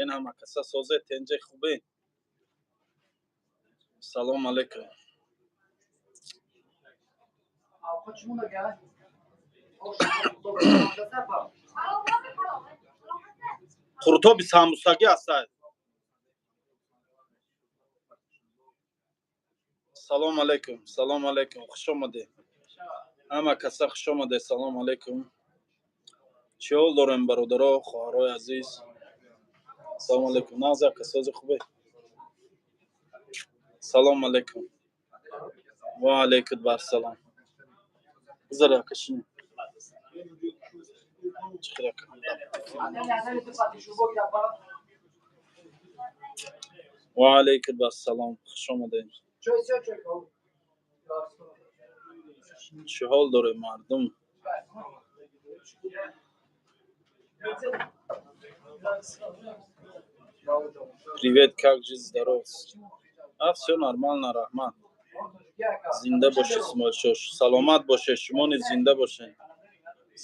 Ҳама каса созе, тенҷе, хубе? Салом алейкум. Қуртоби самбусагӣ ҳастай. Салом алейкум, салом алейкум, хуш омадед ҳама каса, хуш омадед. Салом алейкум. Чӣ ҳол дорем, бародаро, хоҳарои азиз? Салом алейкум. Нағз, ака, сози, хубе? Салом алейкум. Ва алейкум барсалом. Бизаре, ака, шини. Чӣ хел, ака? Ва алейкум ассалом, хуш омадед. Чӣ ҳол дорем, мардум? Привет, как жизнь, здоров? А, все нормально, раҳмат. Зинда бошед, Исмоилшош, саломат бошед, шумо низ зинда бошед.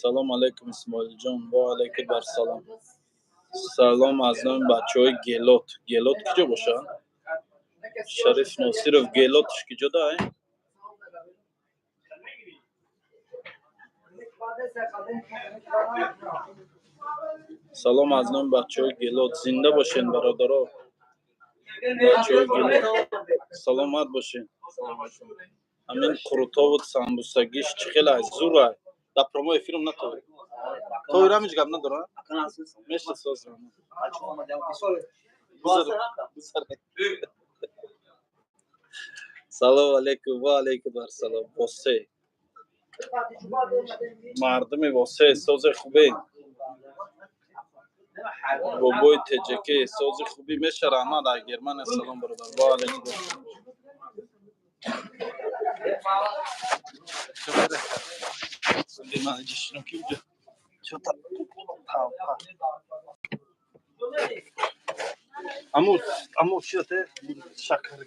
Салом алейкум, Исмоилҷон. Ва алейкум барсалом. Салом аз номи бачаҳои Гелот. Гелот киҷо бошад? Шариф Носиров, Гелотш киҷо да? Салом аз номи бачаҳои Гелот. Зинда бошед, бародаро, бачаҳои Гелот, саломат бошед. Ҳамин қурутобу самбусагиш чӣ хел ай? Зур ай. Дар прямой эфирам натовӣ, то ирам ҳеҷ гап надора, меша. Соз, бизаре. Салом алейкум. Ва алейкум ассалом. Восе, мардуми Восе, сози, хубе? Бобои Теҷаке, сози, хубӣ? Меша, раҳмат. Ай Германия салом, бародар. Ва алейкум. Ман ҷишинам ки уҷа чота. Аму, аму чиате шакар.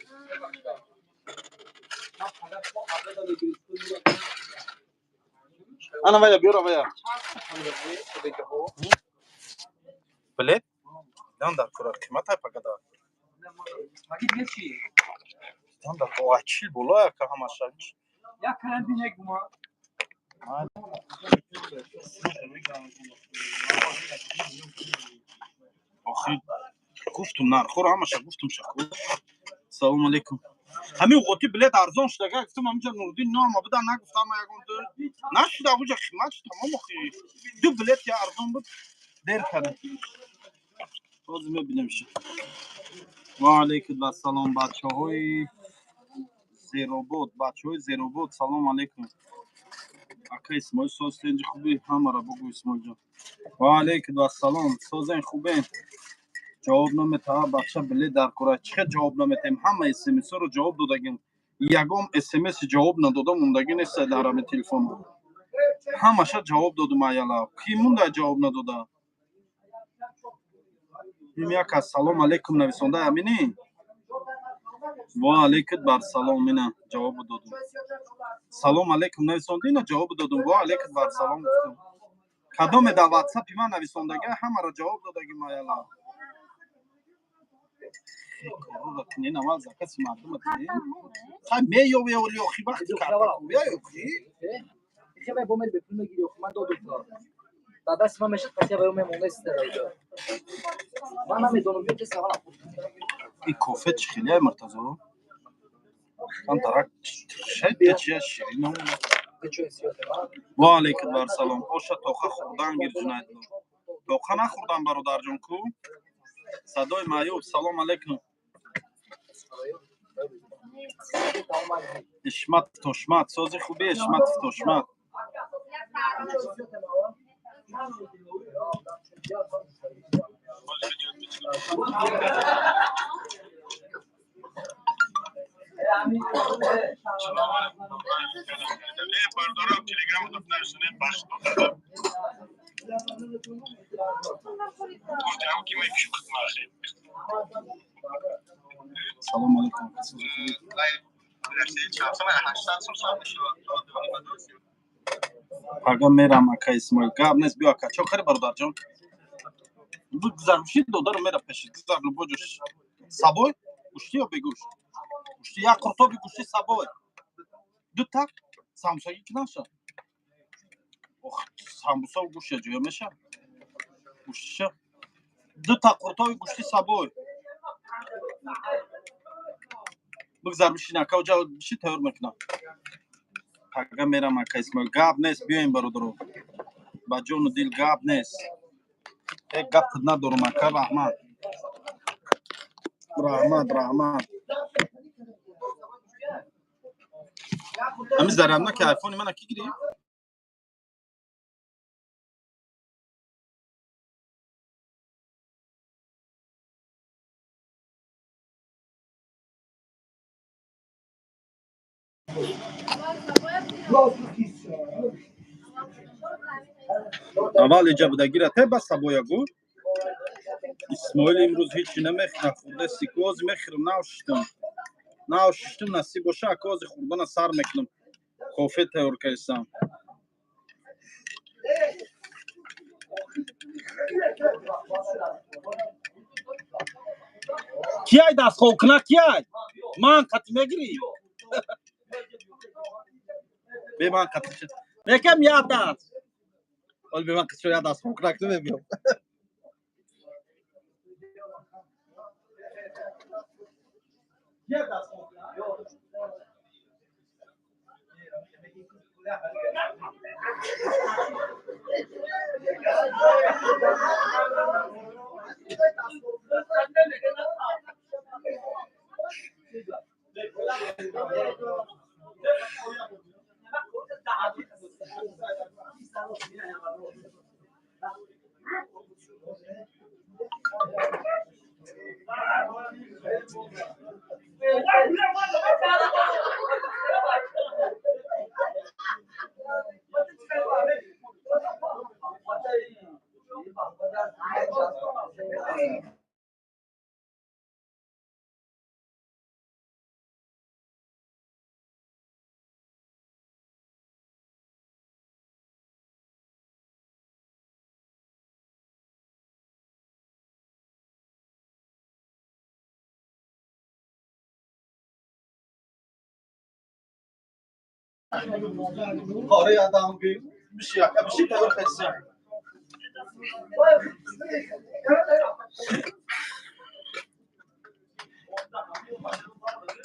Ана вая биёра, вая билет дан дар кора қимат ай пагада дан дар ой 40 боло яка ҳамаша. Як карантин гума. Охи, гуфтум, нархҳоро ҳамаша гуфтум, шаку. Салому алейкум. Ҳамин уғоти билет арзон шуда, гуфтам, ҳаминҷа Нуриддин ноама буда, нагуфтам, ягон нашуда, уҷа қимат шуд тамом. Охи, ду билет я арзон буд, дер кардем, ҳозир мебинем ша. Ва алейкум ассалом, бачаҳои Зеробод, бачаҳои Зеробод, салом алейкум. Ака Исмоил, соз, тенҷи, хубӣ? Ҳамаро бугӯ, Исмоилҷон. Ва алейкум ассалом. Созен, хубен? Ҷавоб наметаҳа бача, билет дар кора. Чӣ хел ҷавоб наметаҳем? Ҳама смсро ҷавоб додагим, ягон смс ҷавоб надода мондагӣ нест дар ҳами телефон. Ҳамаша ҷавоб додум, аяла ки монда ҷавоб надода? Ин як аз салом алейкум нависонда, амини. Ва алейкум барсалом, ина ҷавобу додум. Салом алейкум нависонда, ина ҷавобу додум. Ва алейкум барсалом гуфтум. Кадоме дар ватсапи ман нависондага, ҳамаро ҷавоб додагим, аяла. Кунин аввал закаси мардума кунин. Хай, меёве, оли охи вақти картакувия охи. Хеле бо мери бепул мегири охи, ман додум то. Дар дасти ман мешад, қасия ба ё мемонда истера. Ман намедонам, ё ки савол. И кофе чӣ хеле, Муртазо? Камтарак шайд чия, ширин. Ва алейкум вассалом. Оша тоха хӯрдан гир, Ҷунайд. Тоха нахӯрдан, бародарҷон, ку. Садои маъюб, салом алейкум. Ишмат Тошмат, сози, хуби, Ишмат Тошмат? Бардорам телеграм нависонем. Гуфтам ки мекушм хидмат. Салом алейкум. 800 сом. Пага мерам, ака Исмоил, гап нест, биё, ака. Чо хари, бародарҷон? Бигзар, биши, додару мера пеши, гузар, любой ҷош. Сабой гӯштӣ ё бегӯшт? Гӯшти, як қуртоби гӯшти сабой, дута самбусагӣ ки наша. Ох, самбуса гӯшт ҷоя меша, гӯштиша дута қуртоби гӯшти сабой. Бигзар, бишин, ака, оҷа биши, тайёр мекунам. Пага мерам, ака Исмоил, гап нест. Биёем, бародаро, ба ҷону дил, гап нест, э гапат надорам, ака. Раҳмат, раҳмат, раҳмат. Ҳамин зарядна ки айфони мана ки гирифт? Аввал иҷа буда, гира те ба сабоя гу. Исмоил, имрӯз ҳичи намехӯрда сикози мехӯрам. Нав шиштам, нав шиштам. Насиб боша, акози хӯрдана сар мекунам. Кофе тайёр кардам. Кияй дастхоб куна, кияй ман қати мегирӣ? Бе ман қати мекам, як даст. Вали бе ман қати як даст хоб куна мебиём. Як даст хоб куна. Оре, адам биши, ака, биши, тайёр кардам.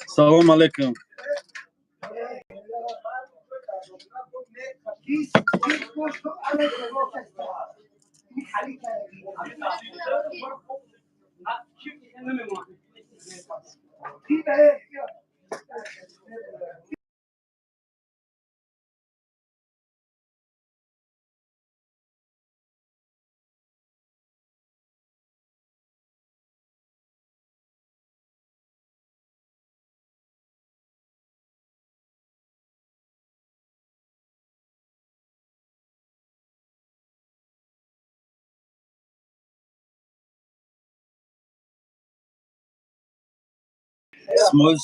Салом алейкум. Исмоил,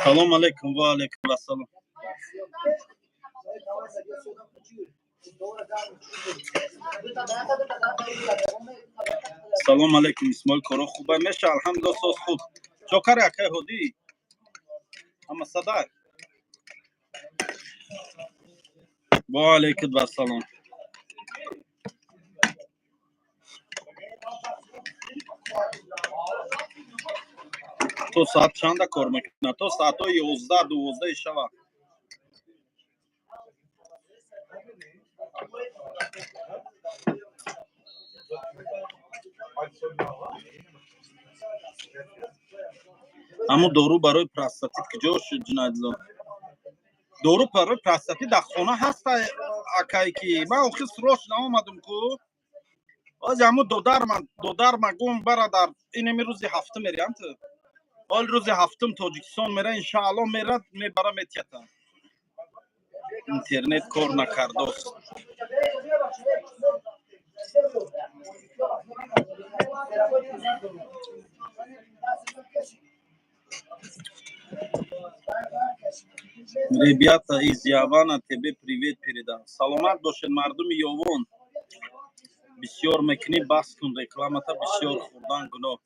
салом алейкум. Ва алейкум ассалом. Салом алейкум, Исмоил, коро хуба меша? Алҳамдулилла, соз, хуб. Чокари, акай Ҳодӣ, ҳама садай. Ва алейкум вассалом. То соат чанда кор мекунад? То соатҳои 11, 12-и шава. Ҳамун дору барои простатит куҷо шуд, Ҷунадло? Дору барои простатит дар хона ҳаста, акай, ки ман охир сроч наомадум ку. Ози ҳамун додарма гум барадар, инеми рӯзи ҳафтум мериам ту. Ҳол рӯзи ҳафтум Тоҷикистон мера, иншаалло, мерад, мебара, метията. Интернет кор накардост. Ребята из Явана тебе привет передал. Саломат бошед, мардуми Ёвон. Бисёр мекунӣ, бас кун рекламата, бисёр хӯрдан гуноҳ.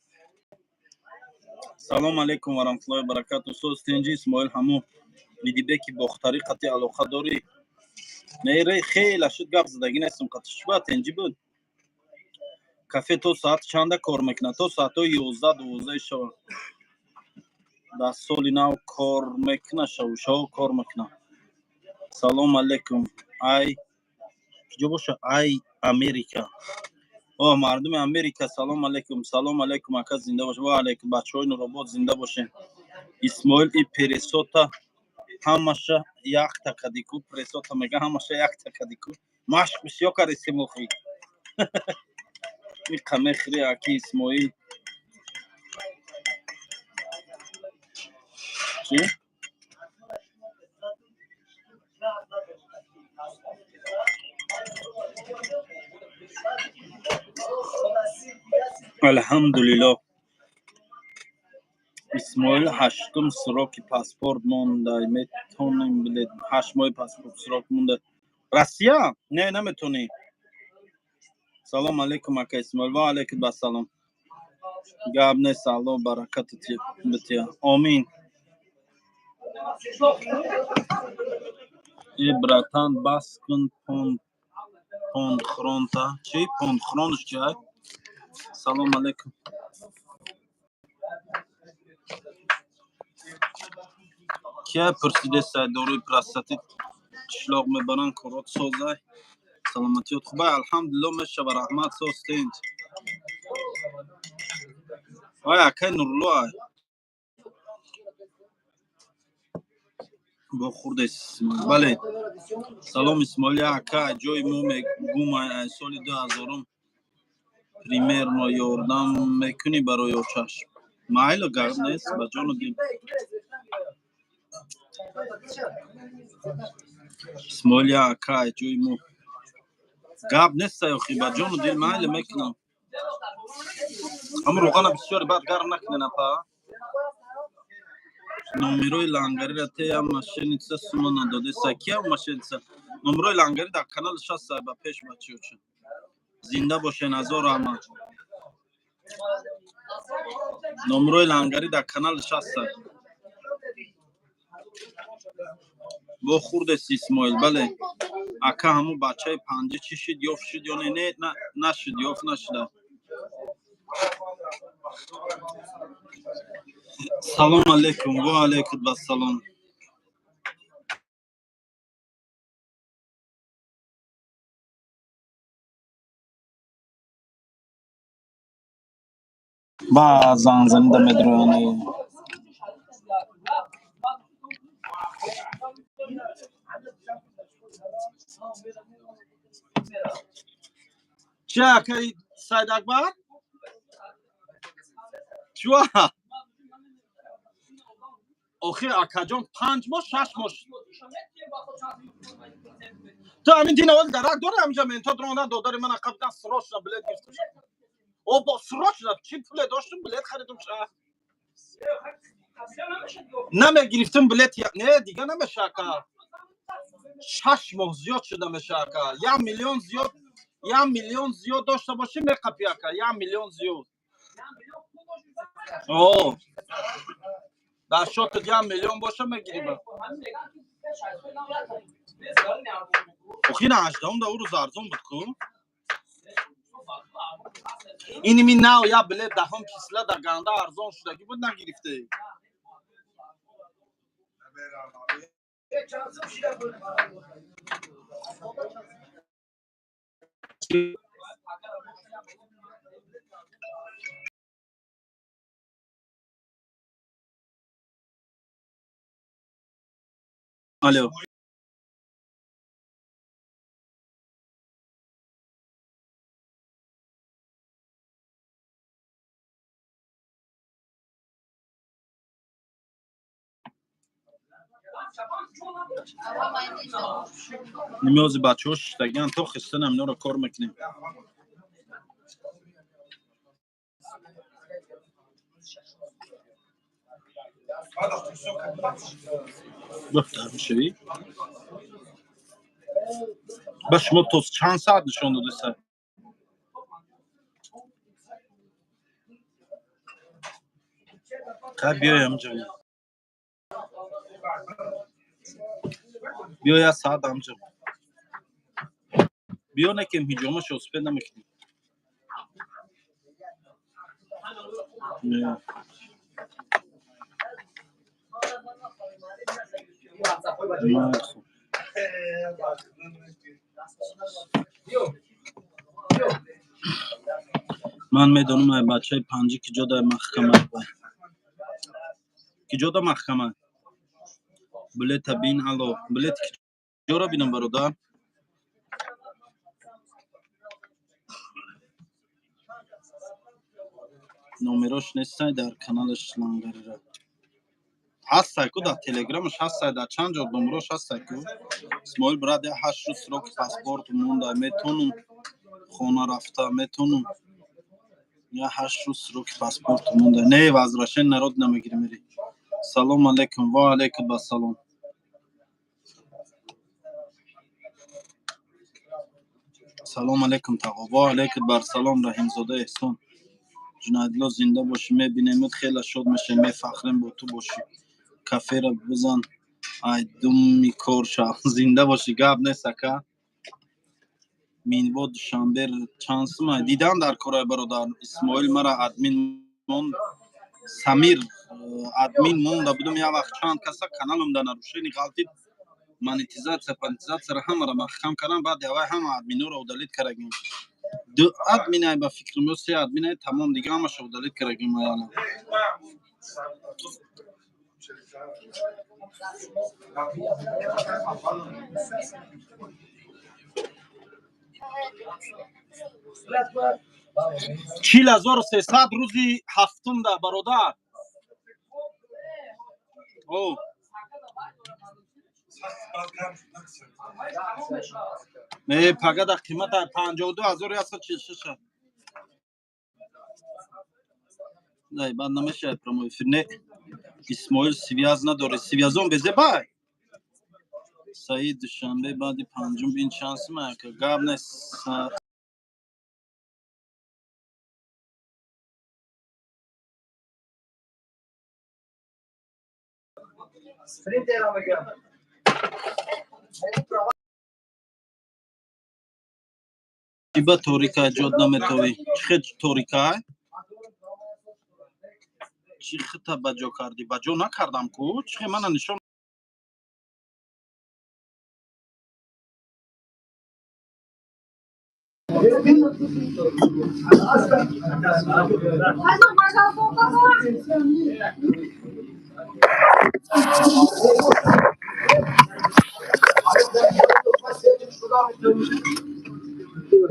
Салом алейкум ва раҳматуллоҳи ва баракату. Соз, тинҷи, Исмоил, ҳамун Идибеки Бохтарӣ қати алоқа дорӣ? Не, ре, хеле шуд, гап задагӣ нестам қати. Чӣ тинҷӣ буд? Кафе то соат чанда кор мекунад? То соатҳои 11-12 шава. Дар соли нав кор мекуна, шаву шаво кор мекуна. Салом алейкум. Ай киҷо боша? Ай Америка. О, мардуми Америка, салом алейкум. Салом алейкум, ака, зинда бош. Ва алейкум, бачаҳои Нуробод, зинда бошен. Исмоил, и пересота ҳамаша якта кадику, пресота мега, ҳамаша якта кадику. Машқ бисёр кардисем охи. Иқа мехӯри, аки Исмоил. Чӣ? Алҳамдулиллоҳ. Исмоил, ҳаштум сроки паспорт мондай, метонем билет? 8 моҳи паспорт срок монда. Россия? Не, наметонӣ. Салом алейкум, ака Исмоил. Ва алейкум ассалом. Гап нест, Аллоҳ баракату бития. Омин. Э, братан, бас кун понхронта. Чӣ? Понхронш чи ай? Салом алейкум. Кия пурсидесай дорои простатит қишлоқ мебаранд, корот созай? Саломатиёт хубай, алҳамдулилло, мешава, раҳмат, соз, тинҷ. Вай акай Нурулло ай. Бо хурдес, бале. Салом, Исмоил, ака, ҷои мо мегумай, ай соли 2000-ум примерно, ёрдам мекунӣ барои очаш? Майло, гап нест, ба ҷону дил. Исмоил, ака, ай ҷои мо гап нестай охи, ба ҷону дил, майли, мекунам. Ҳамун роғана бисёре баъд гарм накунен, апа. Номерои лангариро тея, мошенница сума надодеса. Кия мошенница? Номерои лангари дар канали шаст, ба пеш, бачиёча. Зинда бошен, ҳазор раҳмат. Номерои лангари дар канали шаста. Бо хурдест, Исмоил, бале. Ака, ҳамун бачаи панҷа чӣ шид, ёфт шуд ё не? Не, нашуд, ёфт нашуда. Салом алейкум. Ва алейкум ассалом. Ба зангзанида медрояне. Чӣ, акаи Сайдакбар? Чуа? Охир, акаҷон, 5 моҳ, 6 моҳ. Ту ҳамин дин аввал дарак дори, ҳаминҷа мента дрондан додари ман қабдан, срочно билет гирифтам. О, бо срочно чӣ пуле доштум, билет харидум ша. Намегирифтум билет, не, дига намеша, ака. 6 моҳ зиёд шуда меша, ака. 1 миллион зиёд, 1 миллион зиёд дошта бошӣ, меқапи, ака, 1 миллион зиёд. О, дар шотат 1 миллион боша, мегирӣ. Охи, на, ҳаждаҳум да ӯ рӯз арзон буд ку. Иними нав я билет даҳум числа да ганда арзон шудагӣ буд, нагирифте. Алло. Нимёзи бачаҳо шиштагиан, то хистанам инора кор мекунем. Баҳтар мешавӣ? Ба шумо то чанд саат нишон додеса? Хай, биёй амҷа, биё, як саат амҷа биё, некем ҳиҷомашо успед намекунем. Ман медонам, ай бачаи панҷӣ ки ҷо дар маҳкама, ки ҷо да маҳкама. Билета бин, алло, билет ҷора бинам, бародар. Номерош нестай дар каналаш, лангарира ҳастай ку, дар телеграмаш ҳастай, дар чанд ҷо номерош ҳастай ку. Исмоил брат, я 8 рӯз сроки паспорт монда, метонум хона рафта, метонум? Я 8 рӯз сроки паспорт монда. Не, возвращение народ намегири, мери. Салом алейкум. Ва алейкум ассалом. Салом алейкум, тағо. Ва алейкум барсалом, Раҳимзода Эҳсон. Ҷунайдулло, зинда бошӣ, мебинемут, хеле шод мешавем, мефахрем бо ту бошӣ. Кафера бизан, ай думи кор шав. Зинда бошӣ, гап нест, ака. Минво Душанбе чанд сума дидан дар корай, бародар Исмоил? Мара админ мон, Самир админ монда будум як вақт, чанд каса каналам дар нарушение ғалтид, монетизатсия, монетизатсияро ҳамаро маҳкам кардам. Баъд явай ҳама админҳоро удалить кардагим. Ду админай, ба фикрам, ё се админай, тамом, дига ҳамаша удалить кардагим аяла. 40 300 рӯзи ҳафтумда, бародар. О, не, пага дар қимата 52 146. Не, баъд намешавад прямой эфир. Не, Исмоил, связь надорӣ, связон безебай. Саид, Душанбе баъди панҷум бин чанд сума, ака, гап нест. Спринтера мегам. Чиба торика ҷод наметовӣ? Чӣ хел торика? Чӣ хита ба ҷо кардӣ? Ба ҷо накардам ку, чӣ хел мана нишон.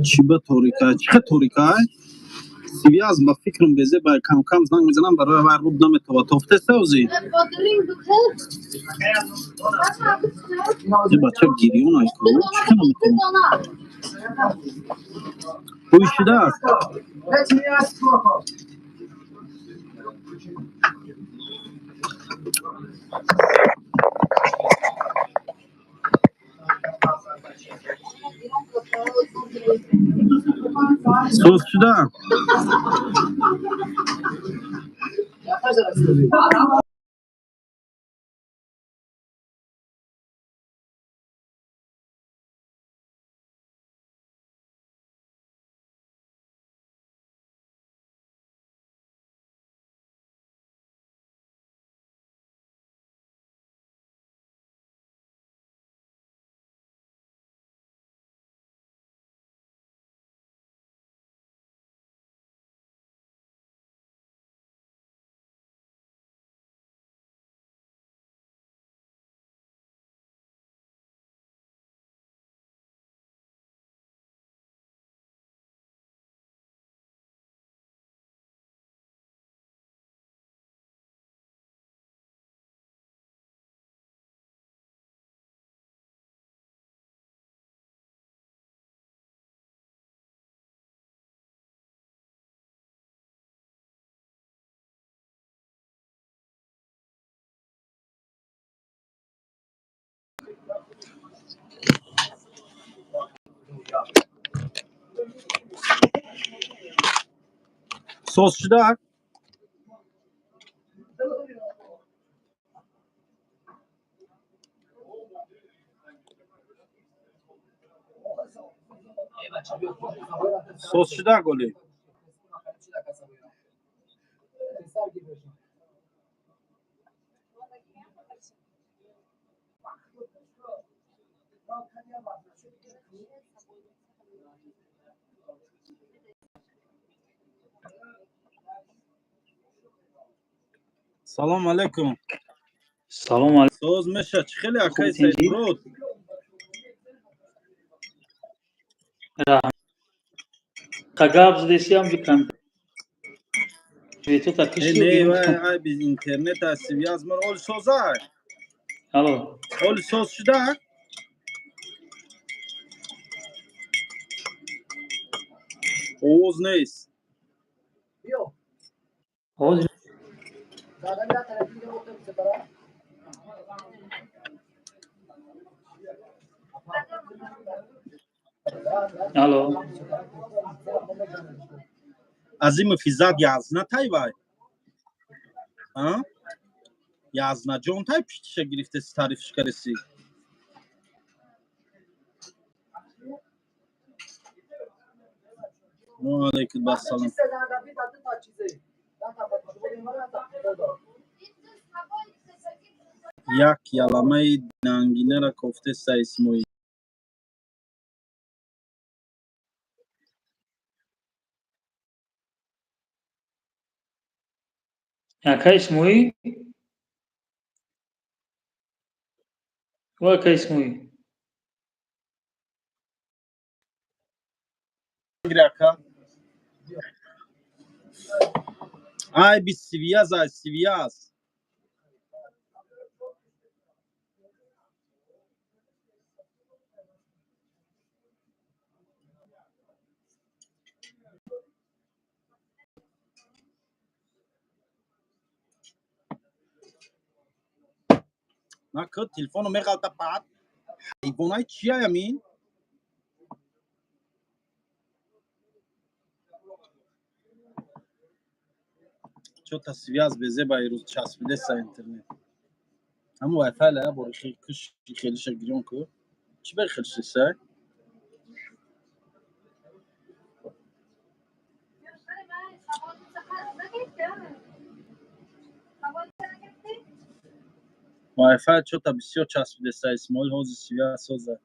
Чиба торика? Чӣ хел торика? Связь, ба фикрам, безе ба камкам занг мезанам, барои вай руд наметова. Тофтеста ӯзи? Е, бача гирён ай ку, чӣ хел наметова? Ҳуй шудааст. Соз шуда. Соз шуда. Соз шуда голи. Салом алейкум. Салом алейкум. Соз меша, чӣ хеле, акай? Хуб, тинҷӣ? Саидмурод. Гап задесиам ҷи компьютер Э, киши. не, вай ай биз интернет аз связь мар ол соза. Алло. Ол соз шуда? Овоз нест. Ҳозир. Алло. Азимов Иззат язна тай вай. А? Язна ҷон тай пиштиша гирифтеси, таърифш кареси. Ва алейкум ассалом. Як яламаи нангинара кофтеса Исмоил. Ака Исмоил, ва ака Исмоил. Ака. Ай би связь, ай связь. На ки телефоно меғалта баъд. Ҳайвонай чия амин? Чё-то связь безеба ирӯз часпидеса интернет. Ҳамун вайфай ла бори киш хелиша гирён ку. Чӣ бе хелшиса? Вайфай чё-то бисёр часпидеса, Исмоил, ҳозир связь соза.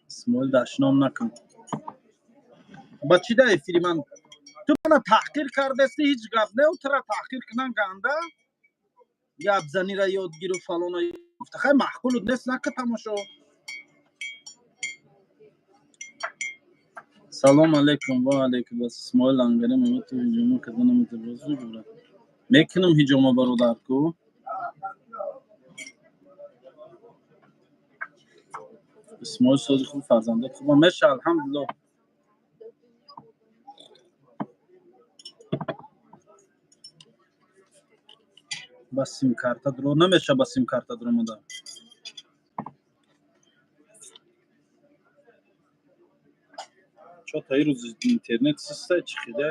Исмоил, дашном накун. Ба чӣ да эфири ман? Ту мана таҳқир кардасти, ҳеҷ гап не, тура таҳқир кунан ганда. Гапзанира ёд гиру фалона гуфта. Хай, маъқулут нест, нака тамошо. Салом алейкум, ва алейкум ассалом. Исмоил Ангари мегӯяд, ту ҳиҷома карда наметавонӣ, рост мегӯяд. Мекунам ҳиҷома, бародар, ку. Исмоил, сози хуб, фарзандот хуб меша, алҳамдулиллоҳ. Ба симкарта дро намеша, ба симкарта дромада. Чё-то ирӯз интернет систай, чӣ хида?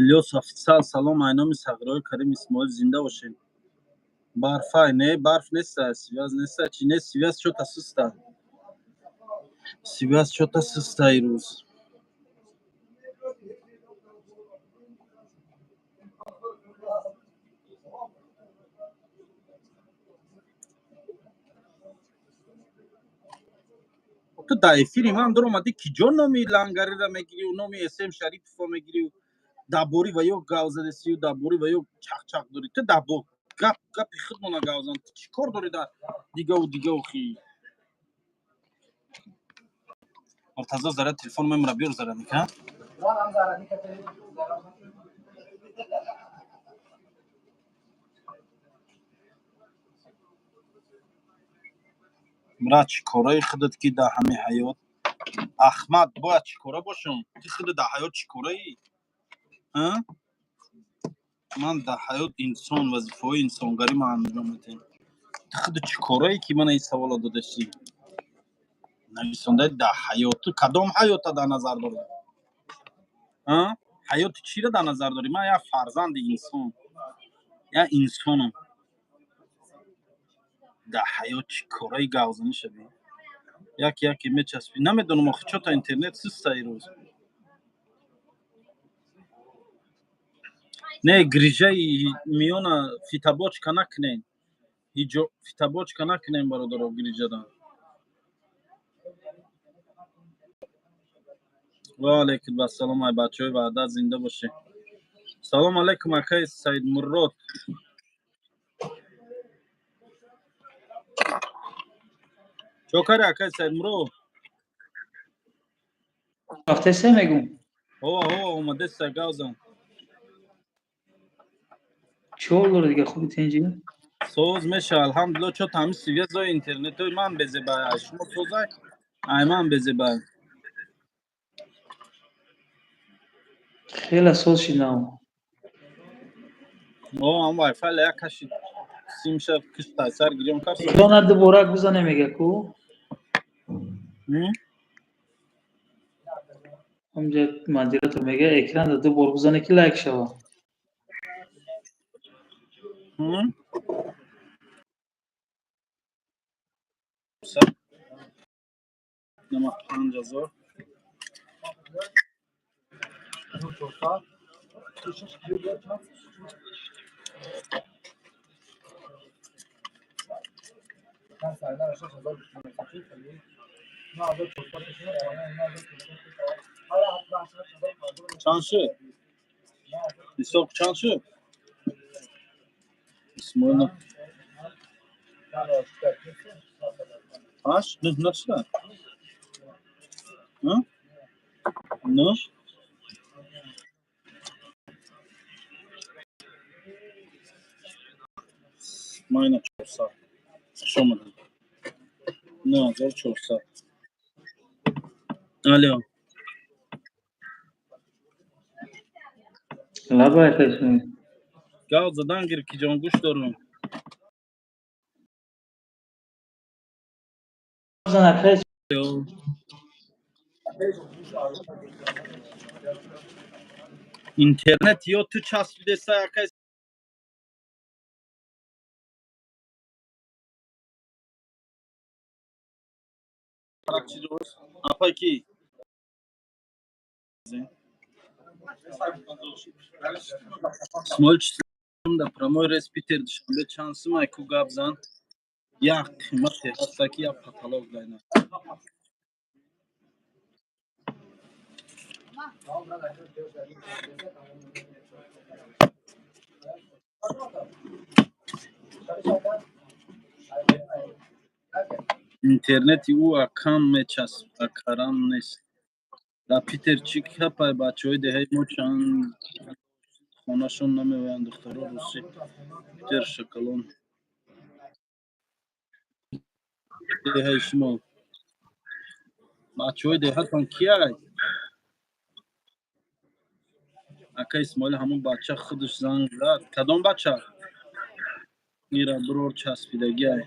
Илёс Офисал, салом, айноми сағирои Карим Исмоил, зинда бошед. Барфай не, барф неста, связь неста, чи не, связь чё-то суста. Связь чё-то суста ирӯз. Ту дар эфири ман дуромадӣ, ки ҷо номи Лангариро мегирию номи См Шариповро мегирию. Дар бори ва ё гав задесию, дар бори ва ё чақчақ дорӣ. Ту дар гап гапи худмона гав зан. Ту чӣ кор дорӣ дар дигаву дигаву хи? Муртазо, заряд телефон мемра, биёр зарядник, а? Мра, чӣ кораи худат, ки дар ҳамин ҳаёт? Аҳмад, бояд чӣ кора бошам? Ту худат дар ҳаёт чӣ кораӣ? Ман дар ҳаёт инсон, вазифаҳои инсонгарӣ ман анҷом медиҳам. Ту худат чӣ кораӣ, ки мана ин саволо додашӣ? Нависондаи дар ҳаёт. Ту кадом ҳаёта дар назар дорӣ? Ҳаёти чиро дар назар дорӣ? Ман як фарзанди инсон, як инсонам. Дар ҳаёт чӣ кораи, гавзанӣ шавӣ? Яке яке мечаспӣ. Намедонам, охи, чо та интернет систа ирӯз. Не, грижаи миёна фитобочка накунем, фитобочка накунем, бародаро, грижада. Ва алайкум ассалом, ай бачаҳои Ваҳдат, зинда бошед. Салом алайкум, акаи Саидмурод. Чо кари, акаи Саидмурод? Рафтесе, мегум. Ҳова, ҳова, омадеса, гавзан. Чӣ ҳол дорӣ дига, хуби, тинҷӣ? Соз меша, алҳамдулилла. Чо тами связои интернетои ман безебай, ай шумо созай, ай ман безебай. Хеле соз шидам. О, ам вайфай як кашид, симша киштай сар гирён кард. Экрана дубора гузане, мега ку. Ҳамҷа модератор мега, экрана ду бор бизане, ки лайк шава. М? Нама 5000. Чанд шуд ҳисоб, чанд шуд, Исмоил? Ҳашт, нӯҳ нашуда? Нӯҳ. Майна 400. Хуш омадед. 9400. Алё. Лабай, Исмоил. Гав задан гир, ки ҷон, гӯш дорам. Зан, акай. Алё. Интернет ё ту часпидеса, акай. Апай, ки Исмоил да прямой рейс Питер Душанбе чанд сум, ай ку, гап зан. Як қимате ҳаста, ки як потолок дайна. Интернети ӯ акам мечасп, акарам нест. Дар Питер чӣ капай? Бачаҳои деҳаи мо чанд хонашон намеоянд, духтаро русӣ. Питер шакалон. Деҳаи шумо, бачаҳои деҳатон кияй, ака Исмоил? Ҳамон бача худаш занг зад. Кадом бача? Ира бирор часпидагиай,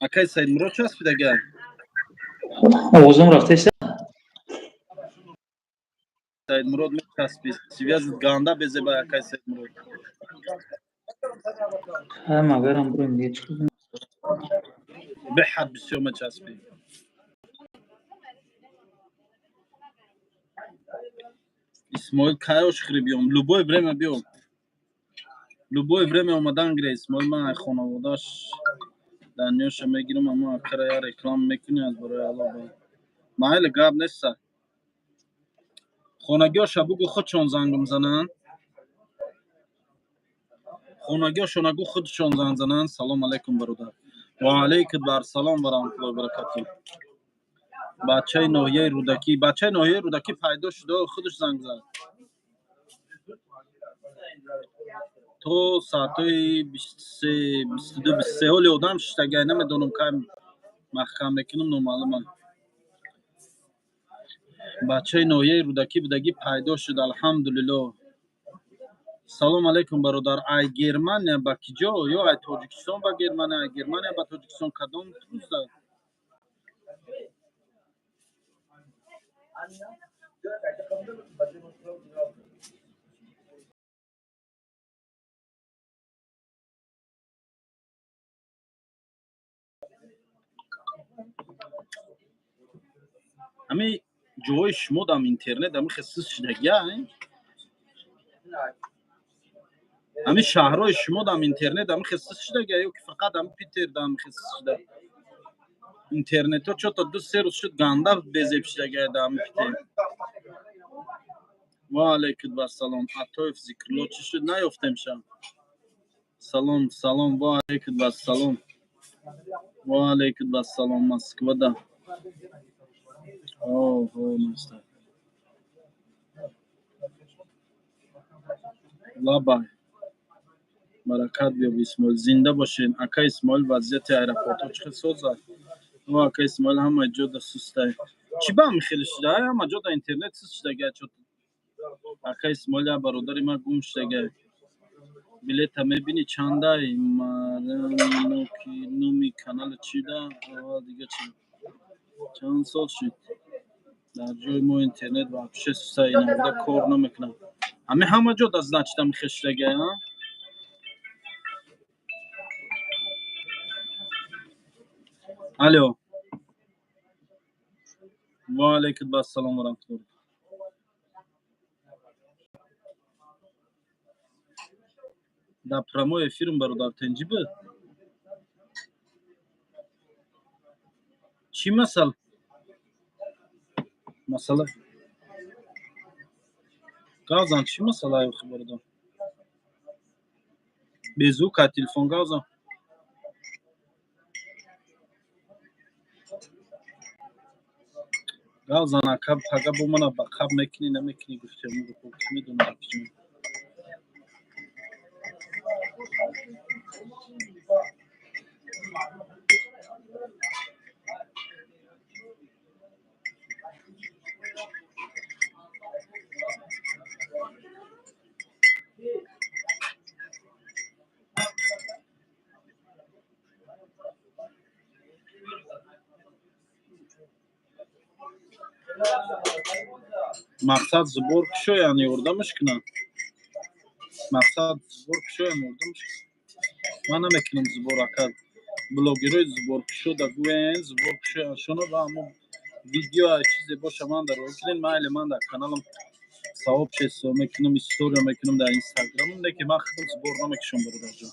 акаи Саидмурод часпидагиай. Овозам рафтеса? Саидмурод мечаспи, связит ганда безебай, акаи Саидмурод. Магарам бурем дига, чӣ кунем? Беҳад бисёр мечаспӣ. Исмоил, кай ошхири биём? Любое время биё, любое время омадан гире, Исмоил. Ман ай хонаводаш данёша мегирам, аммо акара я реклама мекунӣ, аз барои Алло ба майли, гап неста. Хонагиҳоша бугӯ, худшон зангм зананд. Хонагиҳошона гӯ, худшон занг зананд. Салом алайкум, бародар. Ва алайкум барсалом ва раҳматуллоҳи баракатуҳ. Бачаи ноҳияи Рӯдакӣ, бачаи ноҳияи Рӯдакӣ пайдо шуда, худаш занг зад. То соатҳои 23, 22, 23 ҳоли одам шиштагай, намедонам, кай маҳкам мекунам, номаълумам. Бачаи ноҳияи Рӯдакӣ будагӣ, пайдо шуд, алҳамдулиллоҳ. Салом алайкум, бародар. Ай Германия ба ки ҷо? Ё ай Тоҷикистон ба Германия, ай Германия ба Тоҷикистон, кадом рӯзда? Ҳами ҷоҳои шумо дам интернет ами хел шидагия? Ҳами шаҳрҳои шумо дам интернет ами хел шидагия ё ки фақат ами Питер дам хел шида? Интернетҳо чо-то 2-3 рӯз шуд, ганда безеб шидагия да ами Питер. Ва алайкум вассалом. Атоев Зикрулло, чӣ шуд, наёфтемша? Салом, салом, ва алайкум вассалом. Ва алайкум вассалом. Москвада. Оҳо, наста. Лабай. Баракат биёб, Исмоил. Зинда бошед. Ака Исмоил, вазъияти аэропортҳо чӣ хел созад? О, ака Исмоил, ҳама ҷода сустай. Чӣ ба ҳами хеле шуда? Ай ҳама ҷода интернет суст шудагай чо. Ака Исмоил, я бародари ман гум шудагай. Билета мебинӣ чандай? Мараноки номи канала чида? Аввал дига чи? Чанд сол шуд? Дар ҷои мо интернет вообще сустай, иногда кор намекунад. Ҳами ҳама ҷо да, значит, ҳами хел шудагай, а? Алло. Ва алайкум ассалом ва раҳматуллоҳ. Дар прямой эфирм, бародар, тенҷи буд? Чӣ масъала? Масъала? Гавзан, чӣ масъалае охи, бародар? Беззвук ай телефон, гавзан. Гавзан, ака, пага бо мана ба қаб мекунӣ, намекунӣ, гуфтем, ки медонам ки ҷон. Мақсад сбор кушоян, ёрдамаш кунам. Мақсад сбор кушоян, ёрдамаш. Ман намекунам сбор, ака. Блогерои сборкушода гӯян, сбор кушоян шуно ва ҳамо видео чизе боша, ман дар рӯй кунем, майли, ман дар каналам сообщество мекунам, история мекунам дар Инстаграмам, лекин ман худам сбор намекушам, бародарҷон.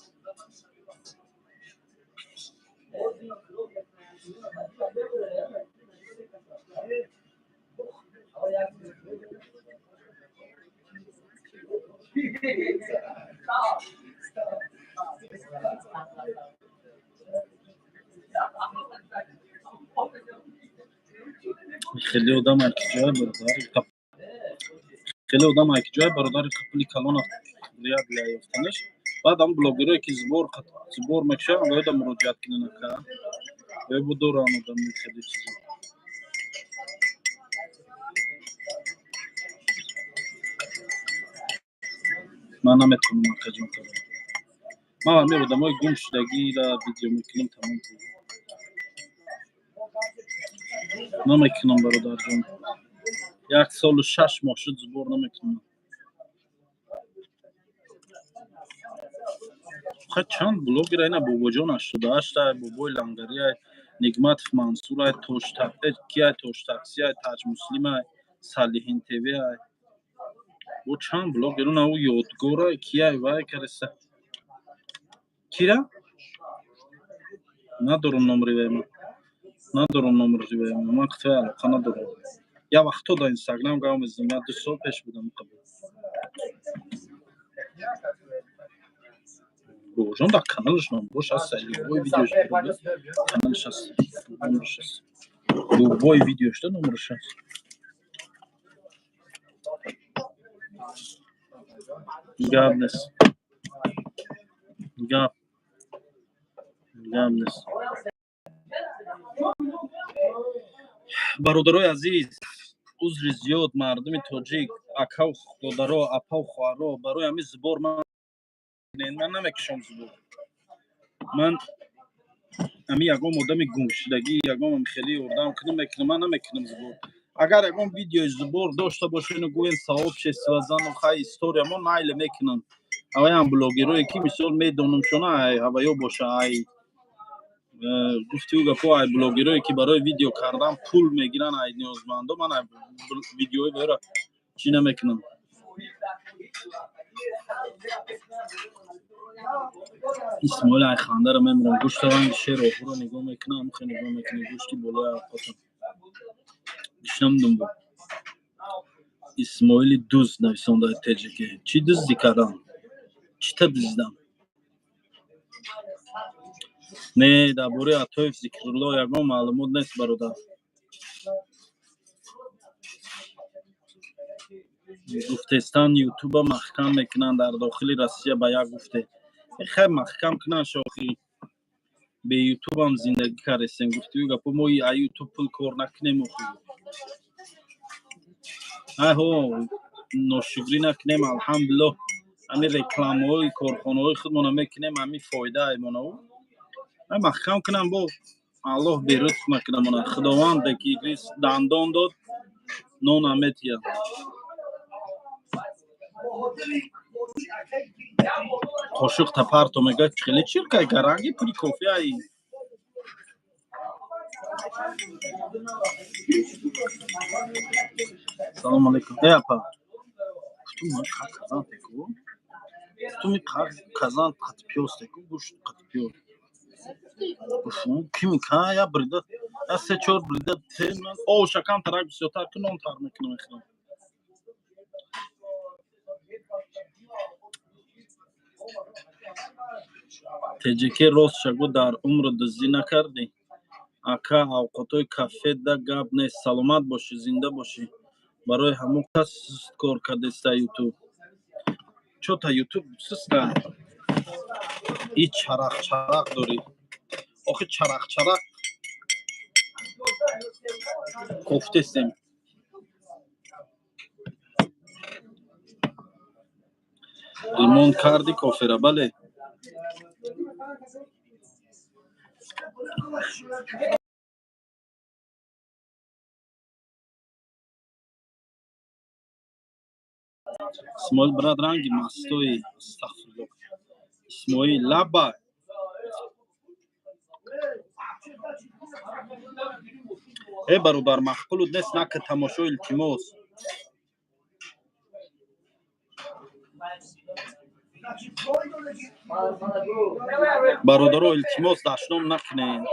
Хеле одам ай киҷоя, бародари, хеле одам ай киҷоя, бародари, пули калона рияд ёфтанаш. Баъд ҳам блогерое ки сбор мекушанд, бояд муроҷиат кунанд, ака. Ё будоранд одами хеле чизо. Ман наметавонам, акаҷон, кардам. Ман ҳамин одамои гумшудагиро видео мекунам, тамом. Намекунам, бародарҷон. 1 солу 6 моҳ шуд, сбор намекунам. Ха, чанд блогер ина: Бобоҷон 88-ай, Бобои Лангариай, Нигматов Мансурай, Киай, Тоштаксиай, Таҷмуслимай, Салиҳин ТВай. Бо чанд блогер уна, ӯ Ёдгорай, киай, вай кареса. Кира? Надорам номери вай ман. Надорам номери вай ман. Ман қитвай алоқа надорам. Як вақто дар Инстаграм гап мезадам, як 2 сол пеш будам қабл. Бобоҷон, дар каналаш номбош ҳаст, любой видеош, каналаш ҳаст, номераш ҳаст, любой видеошда номераш ҳаст. Гап нест, гап нест. Бародарои азиз, узри зиёд, мардуми тоҷик, акаву додаро, апаву хоҳаро, барои ҳамин сбор ман намекушам сбор. Ман ҳамин ягон одами гумшудагӣ, ягон хеле ёрдам кунам, мекунам, ман намекунам сбор. Агар ягон видеои сбор дошта бошену гӯен сообщество зану, хай, история мо майле, мекунам. Ҳаваям блогерое ки, мисол, медонам шона, ай ҳаваё боша, ай гуфти ӯ гапо, ай блогерое ки барои видео кардан пул мегиранд, ай ниёзмандо, ман ай видеои ваёра чӣ намекунам. Исмоил, ай хандара мемирам. Гӯшта ранги шер оҳуро нигоҳ мекунам, ҳамхе нигоҳ мекунӣ гӯшти болои авқотам. Гӯшнамдум бу. Исмоили дузд нависонда теҷике. Чӣ дуздӣ кардам? Чита дуздидам? Не, дар бораи Атоев Зикрулло ягон маълумот нест, бародар. Гуфтестан, Ютуба маҳкам мекунанд дар дохили Россия, ба як гуфте. Хай, маҳкам кунанд, шохӣ. Бе Ютубам зиндагӣ кардестем. Гуфтию гапо, мо а Ютуб пул кор накунем охи. Ай ҳо, ношукрӣ накунем, алҳамдулиллоҳ, ҳамин рекламаҳои корхонаҳои худмона мекунем, ҳамин фоидааймона. Ай маҳкам кунам, бо Аллоҳ берузқ накунамона. Худованде ки ризқ дандон дод, нон наметиҳад. Қошуқ тапарто мегӯяд, хеле чиркай гаранги пули кофӣ ай. Салому алайкум. Э, апа. Гуфтум, ман казан теку. Гуфтум, казан қати пиёз теку, гӯшт қати пиёз. Гуфтум, кими ка я брида, я се чор брида те оша камтар бисёртар ки нон тар мекунам, мехӯрам. Теҷике, рост шагӯ, дар умр дуздӣ накардӣ? Ака, авқотҳои кафеда гап нест. Саломат бошӣ, зинда бошӣ. Барои ҳамон кас суст кор кардеста Ютуб. Чота Ютуб суста? И чарақ чарақ дорӣ. Охи, чарақ чарақ кофтестем. Ремонт кардӣ кофера, бале. Исмоил, брат, ранги мастои, астағфирулло. Исмоил, лаббай. Э, бародар, маъқулут нест, нака тамошо, илтимос. Бародаро, илтимос, дашном накунед.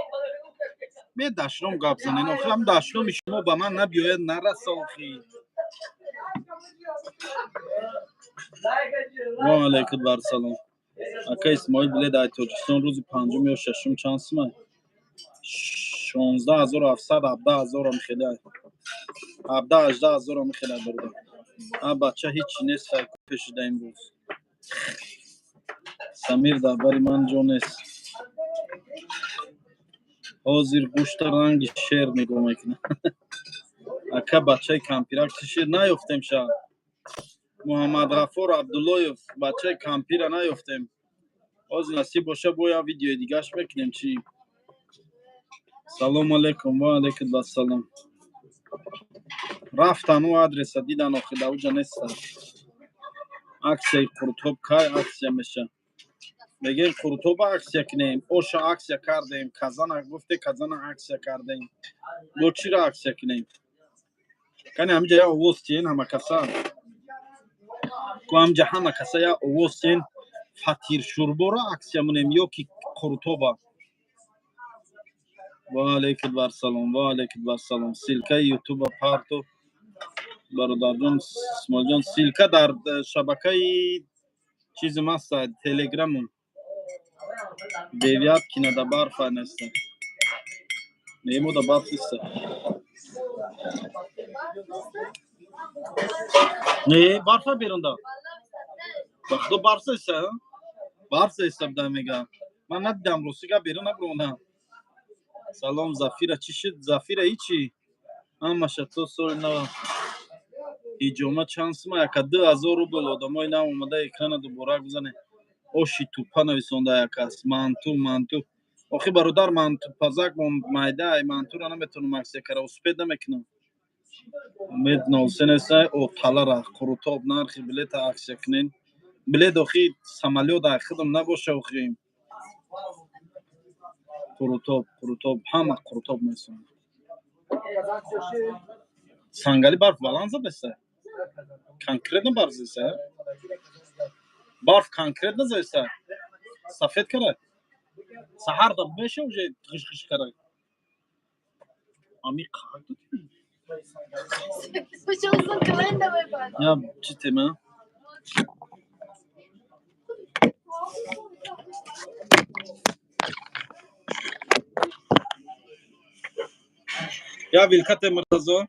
Бе дашном гап занед. Охи, ҳам дашноми шумо ба ман набиёяд, нараса охи. Ва алайкум вассалом. Ака Исмоил, билет ай Тоҷикистон рӯзи панҷум ё шашум чанд сумай? 16 700, 17 ҳазорам хеле. 17, 18 ҳазорам хеле, бародар. А бача ҳичи нест, хай пешида имрӯз. Самир дар бари ман ҷо нест. Ҳозир гӯшта ранги шер нигоҳ мекунад. Ака, бачаи кампирак чӣ шир наёфтем ша. Муҳаммадғаффор Абдуллоев, бачаи кампира наёфтем. Ҳозир насиб боша, бо як видеои дигаш мекунем чӣ. Салому алайкум, ва алайкум вассалом. Рафтан ӯ адреса дидан, охи дар уҷа неста. Аксияи қурутоб кай аксия меша? Мегӯем, қурутоба аксия кунем, оша аксия кардем, казана гуфте, казана аксия кардем. Бо чиро аксия кунем? Кани ҳамиҷа як овоз тиен ҳама каса. Ку ҳамиҷа ҳама каса як овоз тиен, фатиршӯрборо аксия монем ё ки қурутоба? Ва алайкум вассалом, ва алайкум вассалом. Ссылкаи Ютуба парто. Бародарҷон Исмоилҷон, ссылка дар шабакаи чизим аста, Телеграмум. Девяткина да барфа неста. Немо да барф иста. Не, барфа берунда. Ба худо барф иста. Барф иста буда мега. Ман надидам, рости гап, берун набуромадам. Салом, Зафира, чӣ шуд? Зафира ҳичи. Ҳамаша то соли нав. Ҳиҷома чанд сума? Яка 2000 рубл. Одамои нав омада, экрана дубора бизане. Оши тупа нависонда якас. Манту, манту. Охи бародар, манту пазак майда, ай мантура наметавонам аксия кара, успеть намекунам. Умед нолсе неста, о талара қурутоб нархи билета аксия кунен. Билет охи самолёт ай худам набоша охи. Қурутоб, қурутоб, ҳама қурутоб месонад. Сангали барф баланд задеста? Конкретно барф задеста? Барф конкретно задеста? Сафед кара? Саҳар да меша уже ғиш-ғиш кара. Ами қак додӣ? Я чӣ тема? Я вилкате Муртазо.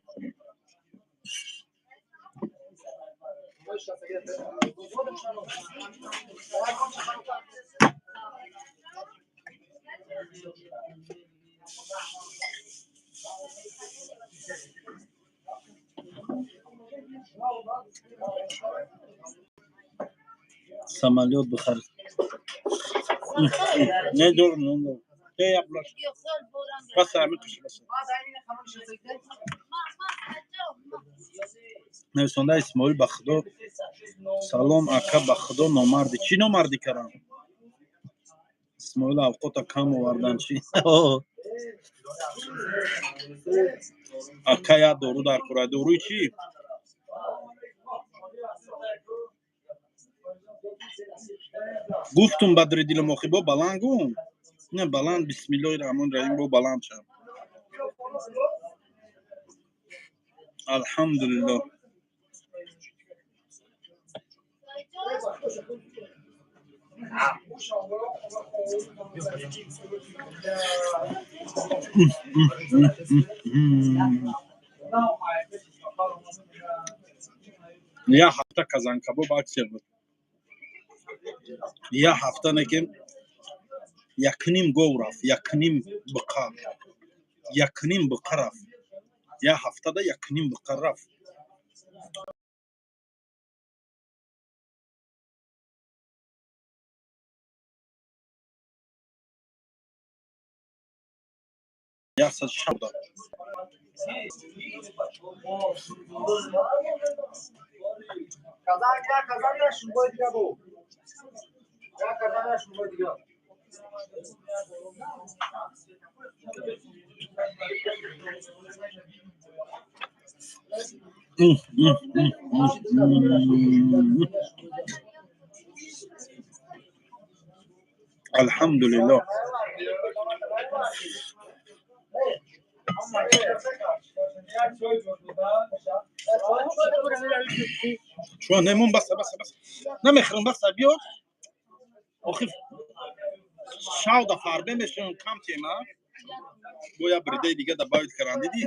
Самолёт бихар. Не дур, не дур. Я блаш. Бас ами қиш бас. Нависонда Исмоил, ба худо салом ака, ба худо номардӣ. Чӣ номардӣ кардам? Исмоил авқота кам овардан чӣ? Ака, як дору дар кора. Доруи чӣ? Гуфтум бадри дилам охи бо баланд гум. Не баланд, бисмиллоҳи раҳмони раҳим, бо баланд шав. Алҳамдулиллоҳ. Як ҳафта казанкабоб аксия буд. Як ҳафта не ки якним гов рафт, якним биқа. Якним биқа рафт. Як ҳафтада якним биқа рафт. 160 дод. Казан я, казан я, шумбой дига бу. Я казан я, шумбой дига. Алҳамдулиллоҳ. Чун немон, баса, баса, баса. Намехӯрам, баса, биё. Охи шавда фарбе мешавам, кам тема. Бо як бридаи дига добавить кардан, дидӣ?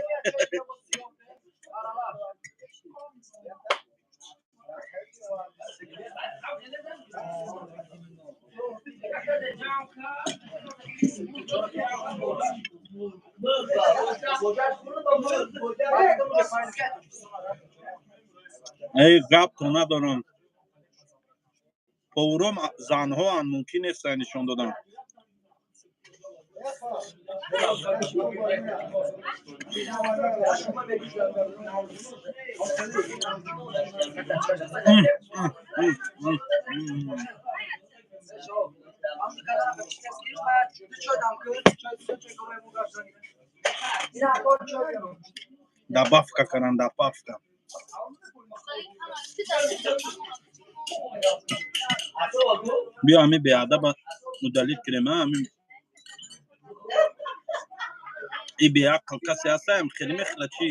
Эй, гапто надорам. Поваром занҳоанд, мумкин нест нишон додан. Добавка каран, добавка. Биё, ҳами беадаба удалить кунем, ҳами и беақл касе ҳастаем, хеле мехӯра чӣ?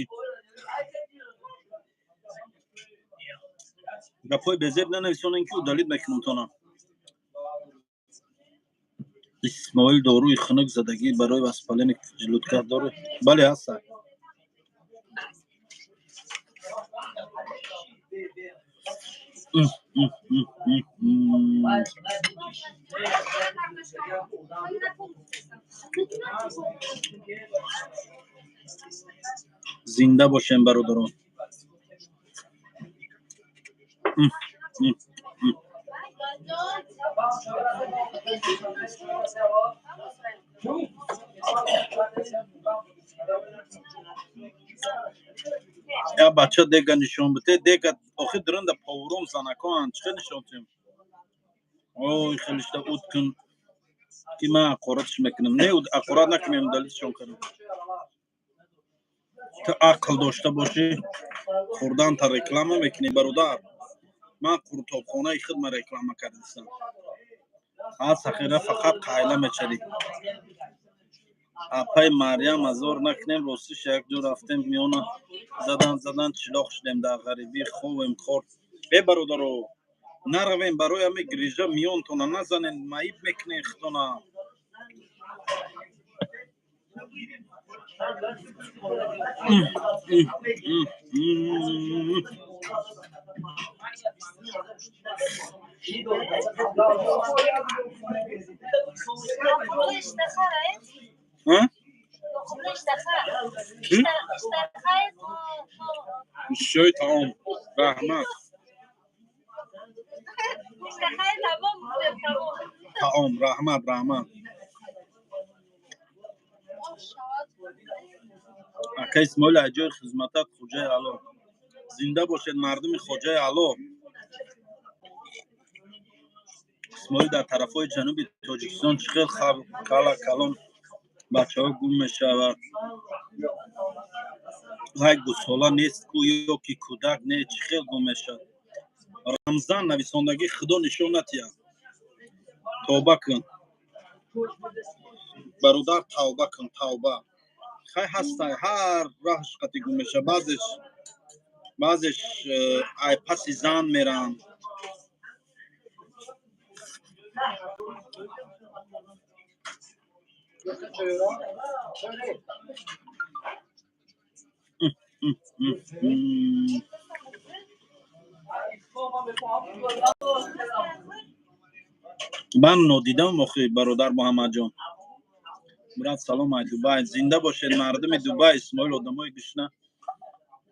Гапҳои безеб нанависонем, ки удалить мекунам тона. Исмоил, доруи хунук задагӣ барои воспаление желудка дору? Бале, ҳаста. Зинда бошем, бародарон. Я бача дега нишон бите, дега охи дурында повром занакоан, чӣ хел нишон тиҳем? Ой, хелишта уд кун, ки ман ақоратш мекунам. Не, ақорат накунем, далилшон кардам. Ту ақл дошта бошӣ, хӯрданта реклама мекунӣ, бародар. Ман қуртобхонаи худма реклама кардистам. Ҳас ҳақира фақат қайла мечарӣ. Апай Марьям, азор накунем, ростиш якҷо рафтем, миёна задан задан чилоқ шудем, дар ғарибӣ ховем хор. Э, бародаро, наравем барои ҳами грижа, миёнтона назанен, маиб мекунен худона. Шои таом, раҳмат. Таом, раҳмат, раҳмат. Ака Исмоил, аз ҷои хизматат Хоҷаи Аъло. Зинда бошед, мардуми Хоҷаи Аъло. Исмоил, дар тарафҳои ҷануби Тоҷикистон чӣ хел кала калон бачаҳо гум мешавад? Вай гусола нест ку ё ки кӯдак не, чӣ хел гум мешавад? Рамзан нависондагӣ, худо нишон натиҳад. Тавба кун, бародар, тавба кун, тавба. Хай, ҳастай, ҳар раҳш қати гум мешавад. Баъзеш ай паси зан меранд. Ман нодидам охи, бародар Муҳаммадҷон. Брат, салом ай Дубай. Зинда бошед, мардуми Дубай. Исмоил, одамои гушна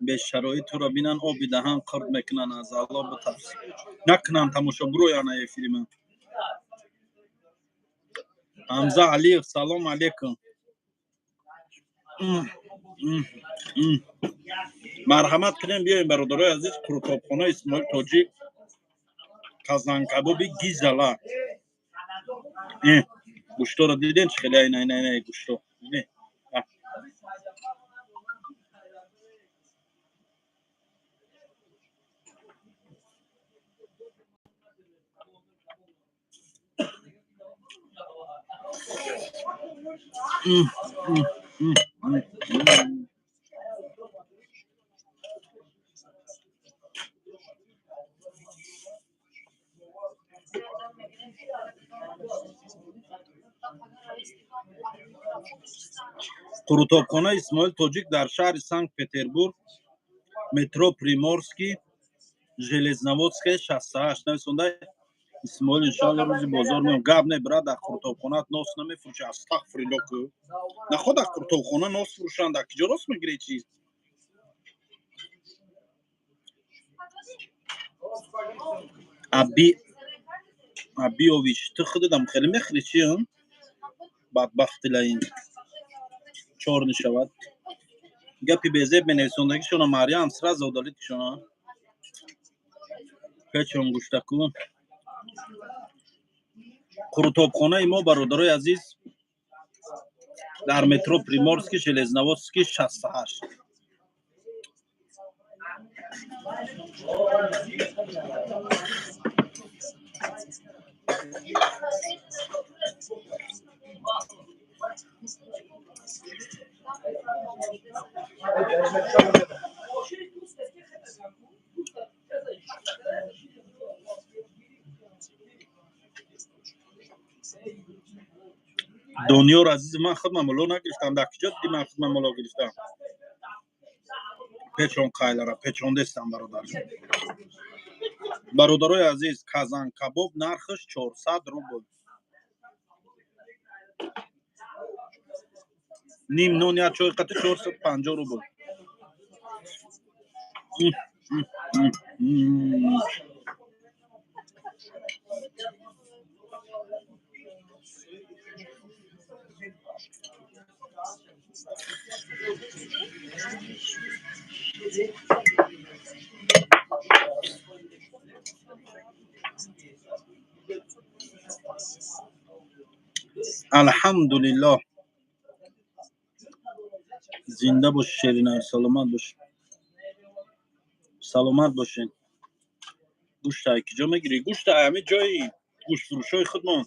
бешароит туро бинанд, оби даҳан қурт мекунанд, аз Алло битарс. Накунанд тамошо, бурояна эфири ман. Ҳамза Алиев, салом алейкум. Марҳамат кунем, биёем, бародарои азиз, қурутобхонаи Исмоил Тоҷик, казанкабоби гизала. Гӯшторо дидем, чӣ хеле? Ина, ина, ина гӯшто. Қурутобхонаи Исмоил Тоҷик дар шаҳри Санкт Петербург, метро Приморский, Железноводская 68 нависонда. Исмоил, иншоалло, рӯзи бозор меом. Гап не, брат, дар қурутобхонаат нос намефурӯши. Астағфирилло ку. Нахо дар қурутобхона нос фурӯшанд, дар киҷо рост мегирӣ чиз? Аби Абиович, ту худатам хеле мехӯрӣ чи? Бадбахти лаин. Чор нишавад. Гапи безеб менависондагишона, Марьям, сразу удалить кишона. Печон гӯштаку. Қурутобхонаи мо, бародарои азиз, дар метро Приморский, Железноводский 68. Дониёр азизи ман, худман муло нагирифтам. Дар куҷо диди ман худман муло гирифтам? Печон қайлара печондестам, бародарҷон. Бародарои азиз, казанкабоб нархаш 400 рубл. Ним нон, як чой қати 450 рубл. Алҳамдулиллоҳ, зинда бош, Шеринар, саломат бош, саломат бошед. Гӯшта киҷо мегирӣ? Гӯшта ҳами ҷои гӯштфурӯшҳои худмон,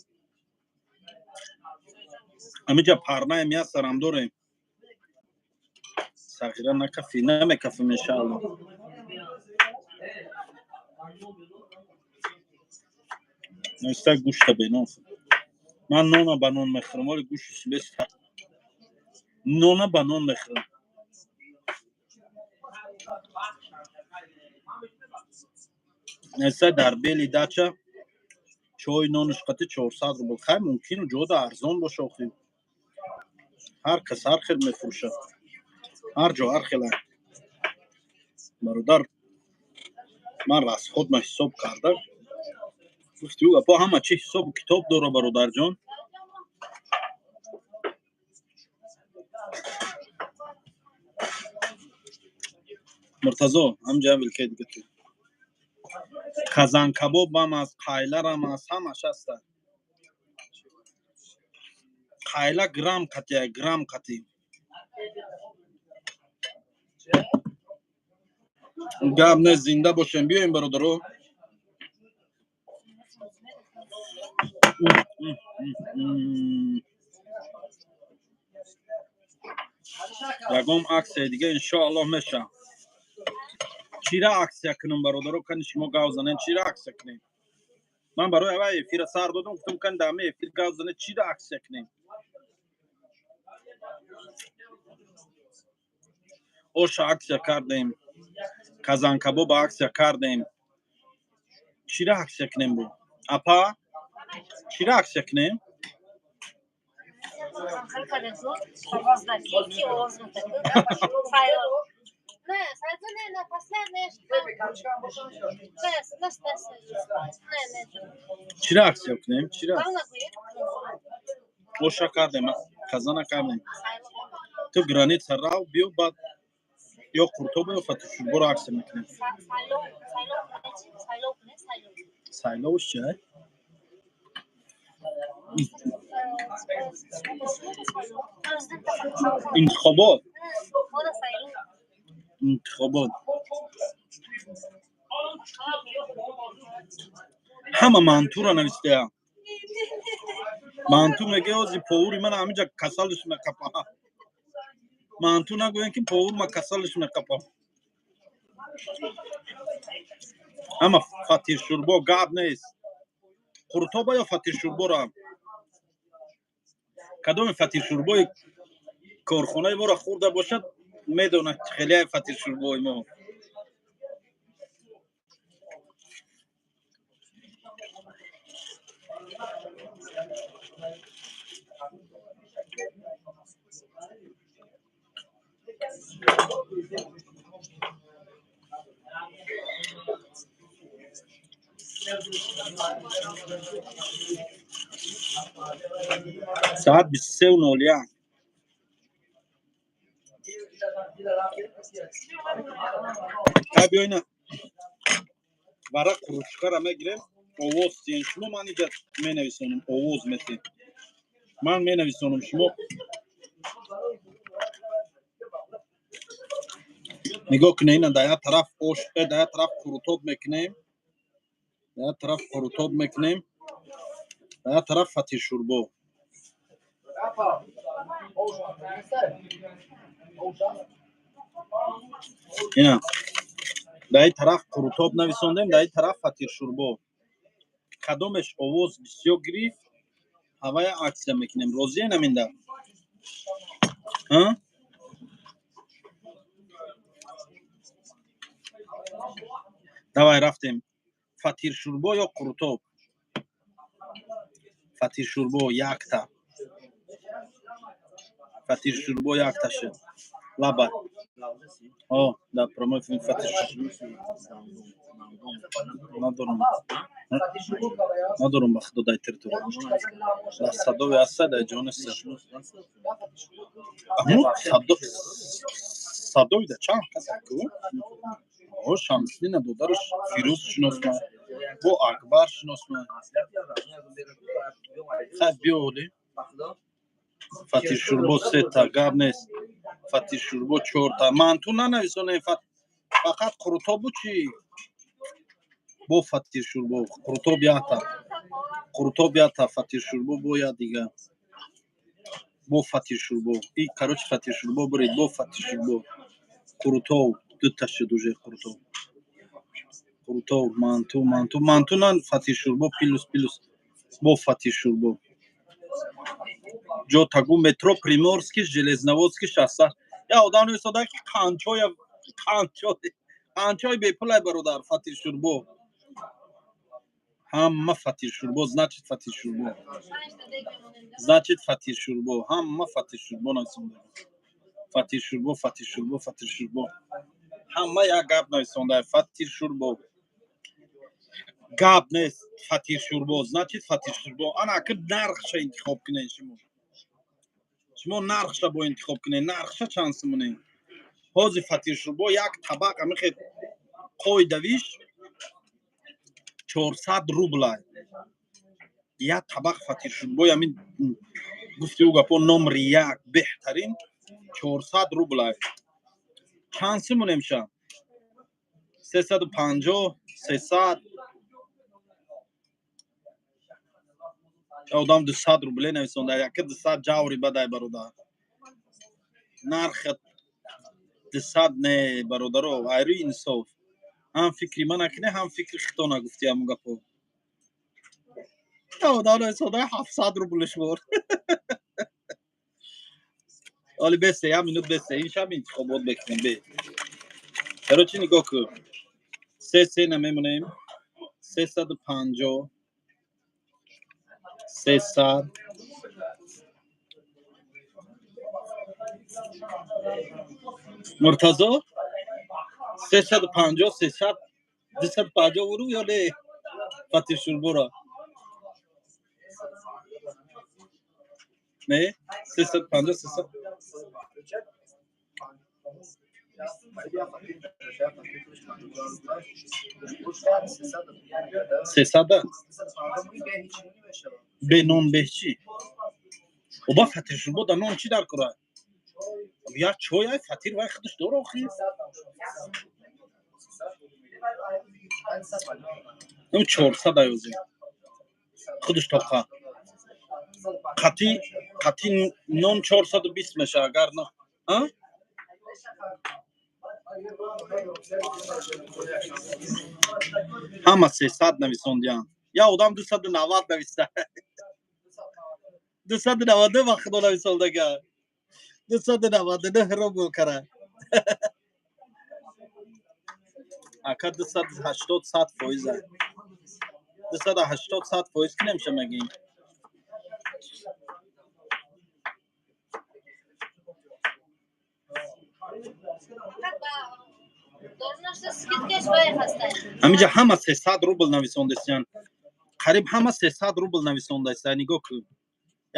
ҳамиҷа парнаем, як сарам дорем. Сағира накафӣ, намекафим, иншаалло. Наиста гӯшта бенон. Ман нона ба нон мехӯрам, вале гӯшти беста нона ба нон мехӯрам. Наиста дар бели дача чой нонаш қати 400 рубл. Хай, мумкин ҷода арзон боша, охи ҳар кас ҳар хел мефурӯшад, ҳар ҷо ҳар хела. Бародар, ман расходма ҳисоб карда гуфти ӯ апо, ҳама чи ҳисобу китоб дора, бародарҷон. Муртазо, ҳамҷа вилкаи дига ту. Казанкабобам аст, қайларам аст, ҳамаш аста. Қайла грамм қатия, грамм қатӣ. Гап нест, зинда бошем. Биёем, бародаро. Ягон аксияи дига иншоаллоҳ меша. Чира аксия кунам, бародаро? Кани, шумо гав занед, чира аксия кунем? Ман барои аввал эфира сар додам, гуфтам, кани дар ҳама эфир гав занед, чира аксия кунем? Оша аксия кардем, казанкабоба аксия кардем, чира аксия кунем бо апа? Чира аксия кунем? Коғозда ки овоз метакун. Не, сайду не, не, последнее. Не, не, не, не, не. Чира аксия кунем, чира? Главное, гӯед. Оша кардем, казана кардем. Ту граница рав, биё, баъд ё қуртоба, ё фатишурборо аксия мекунем. Сайлов, сайлов, сайлов, не, сайлов. Сайловш чи? Президент. Интихобот. Хода сайлов. Интихобот. Ҳама мантура навистая. Манту меге, ози повури ман ҳамиҷа касалиш меқапа. Манту нагӯем, ки повур ма касалиш меқапа. Ҳама фатиршурбо. Гап нест. Қуртоба ё фатиршурбора, кадоме фатиршурбои корхонаи моро хӯрда бошад, медонад хеле фатиршурбои мо. Соат 23:01. Ха, биёина, варақ ручкара мегирем, овоз тиен шумо. Ман иҷа менависонам, овоз метиҳем. Ман менависонам, шумо нигоҳ кунед. Ина, дар як тараф ош, дар як тараф қурутоб мекунем, дар як тараф қурутоб мекунем, дар як тараф фатиршурбо. Апа, Ина, дар ин тараф қурутоб нависондем, дар ин тараф фатиршурбо. Кадомеш овоз бисёр гирифт? Ҳавая акция мекунем. Розия наминда? Давай, рафтем. Фатиршӯрбо ё қурутоб? Фатиршӯрбо якта, фатиршӯрбо якта шуд. Лаба о да прямой фатир надорам, надорам, ба худо, дай территория дар садови аста, дай ҷониста. Аму садовида чанд каса ку? О, Шамсиддина додараш Фирӯз шиносма, бо Акбар шиносма. Хай, биё, оли фатиршӯрбо сета, гап нест. Фатиршӯрбо чорта. Манту нанависонем, фақат қурутобу чӣ? Бо фатиршӯрбо, қурутоб якта, қурутоб якта, фатиршӯрбо бо як дига, бо фатиршӯрбо и, короче, фатиршӯрбо буред, бо фатиршӯрбо, қурутоб дута шуд уже. Қурутоб, қурутоб, манту, манту, манту на, фатиршӯрбо плюс, плюс, бо фатиршӯрбо. Ҷо тагу метро Приморский, Железноводский шаста. Я одам нависода, ки қанчоя, қанчой, қанчои бепулай, бародар. Фатиршӯрбо, ҳама фатиршӯрбо, значит, фатиршӯрбо, значит, фатиршӯрбо. Ҳама фатиршӯрбо нависонда. Фатиршӯрбо, фатиршӯрбо, фатиршӯрбо, ҳама як гап нависонда. Фатиршӯрбо, гап нест. Фатиршӯрбо, значит, фатиршӯрбо. Ана аки нархша интихоб кунед шумо. Шумо нархша бо интихоб кунед. Нархша чанд сумонед ҳозир? Фатиршӯрбо як табақ амихе қоидавиш 400 рублай як табақ фатиршӯрбои ҳамин гуфти ӯ гапо номри як беҳтарин 400 рублай. Чанд сумонем ша? 350, 300. Одам 200 рубле нависонда. Яка 200 ҷаври бадай, бародар. Нарха 200 не, бародаро, айрӯи инсоф. Ҳам фикри ма накунӣ, ҳам фикри хито нагуфти ҳамун гапо. Одам нависонда 700 рублш бор. Оли бесе, як минут бесе, ин шаб интихобот бекунем. Бе, короче, нигоҳ кун, се се намемонем, 350, 300. Муртазо, 350, 300, 250 буру ё не фатиршӯрбора? Не, 350, 300. 300-а бе нон, бе чӣ? Оба, фатиршӯрбо да нон чӣ дар кора? Як чой ай фатир вай худаш дора охи. Ну, 400 аёзи худаш тоқа қати қати нон 420 меша, агар на а? Ҳама 300 нависондиянд. Я одам 290 нависта, 292, ба худо, нависондага 299 рубл кара. Ака, 280, 100%-а. 280, 100% ки намеша мегӯем. Фақат ба дорунашда скидка ш вай ҳастай. Ҳаминҷа ҳама 300 рубл нависондастиян, қариб ҳама 300 рубл нависондаста. Нигоҳ кун,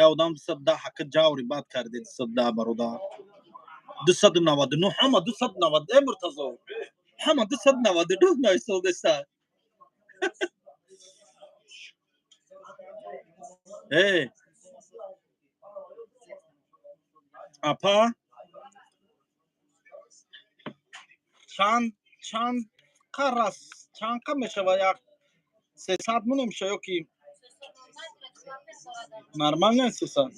я одам 210. Ҳака, ҷаври бад карде, 210, бародар. 299, ҳама 290. Э, Муртазо, ҳама 299 нависондаста. Э, апа, чанд, чанд қарас, чанд қа мешава? Як 300 мунемша ё ки нормально 300?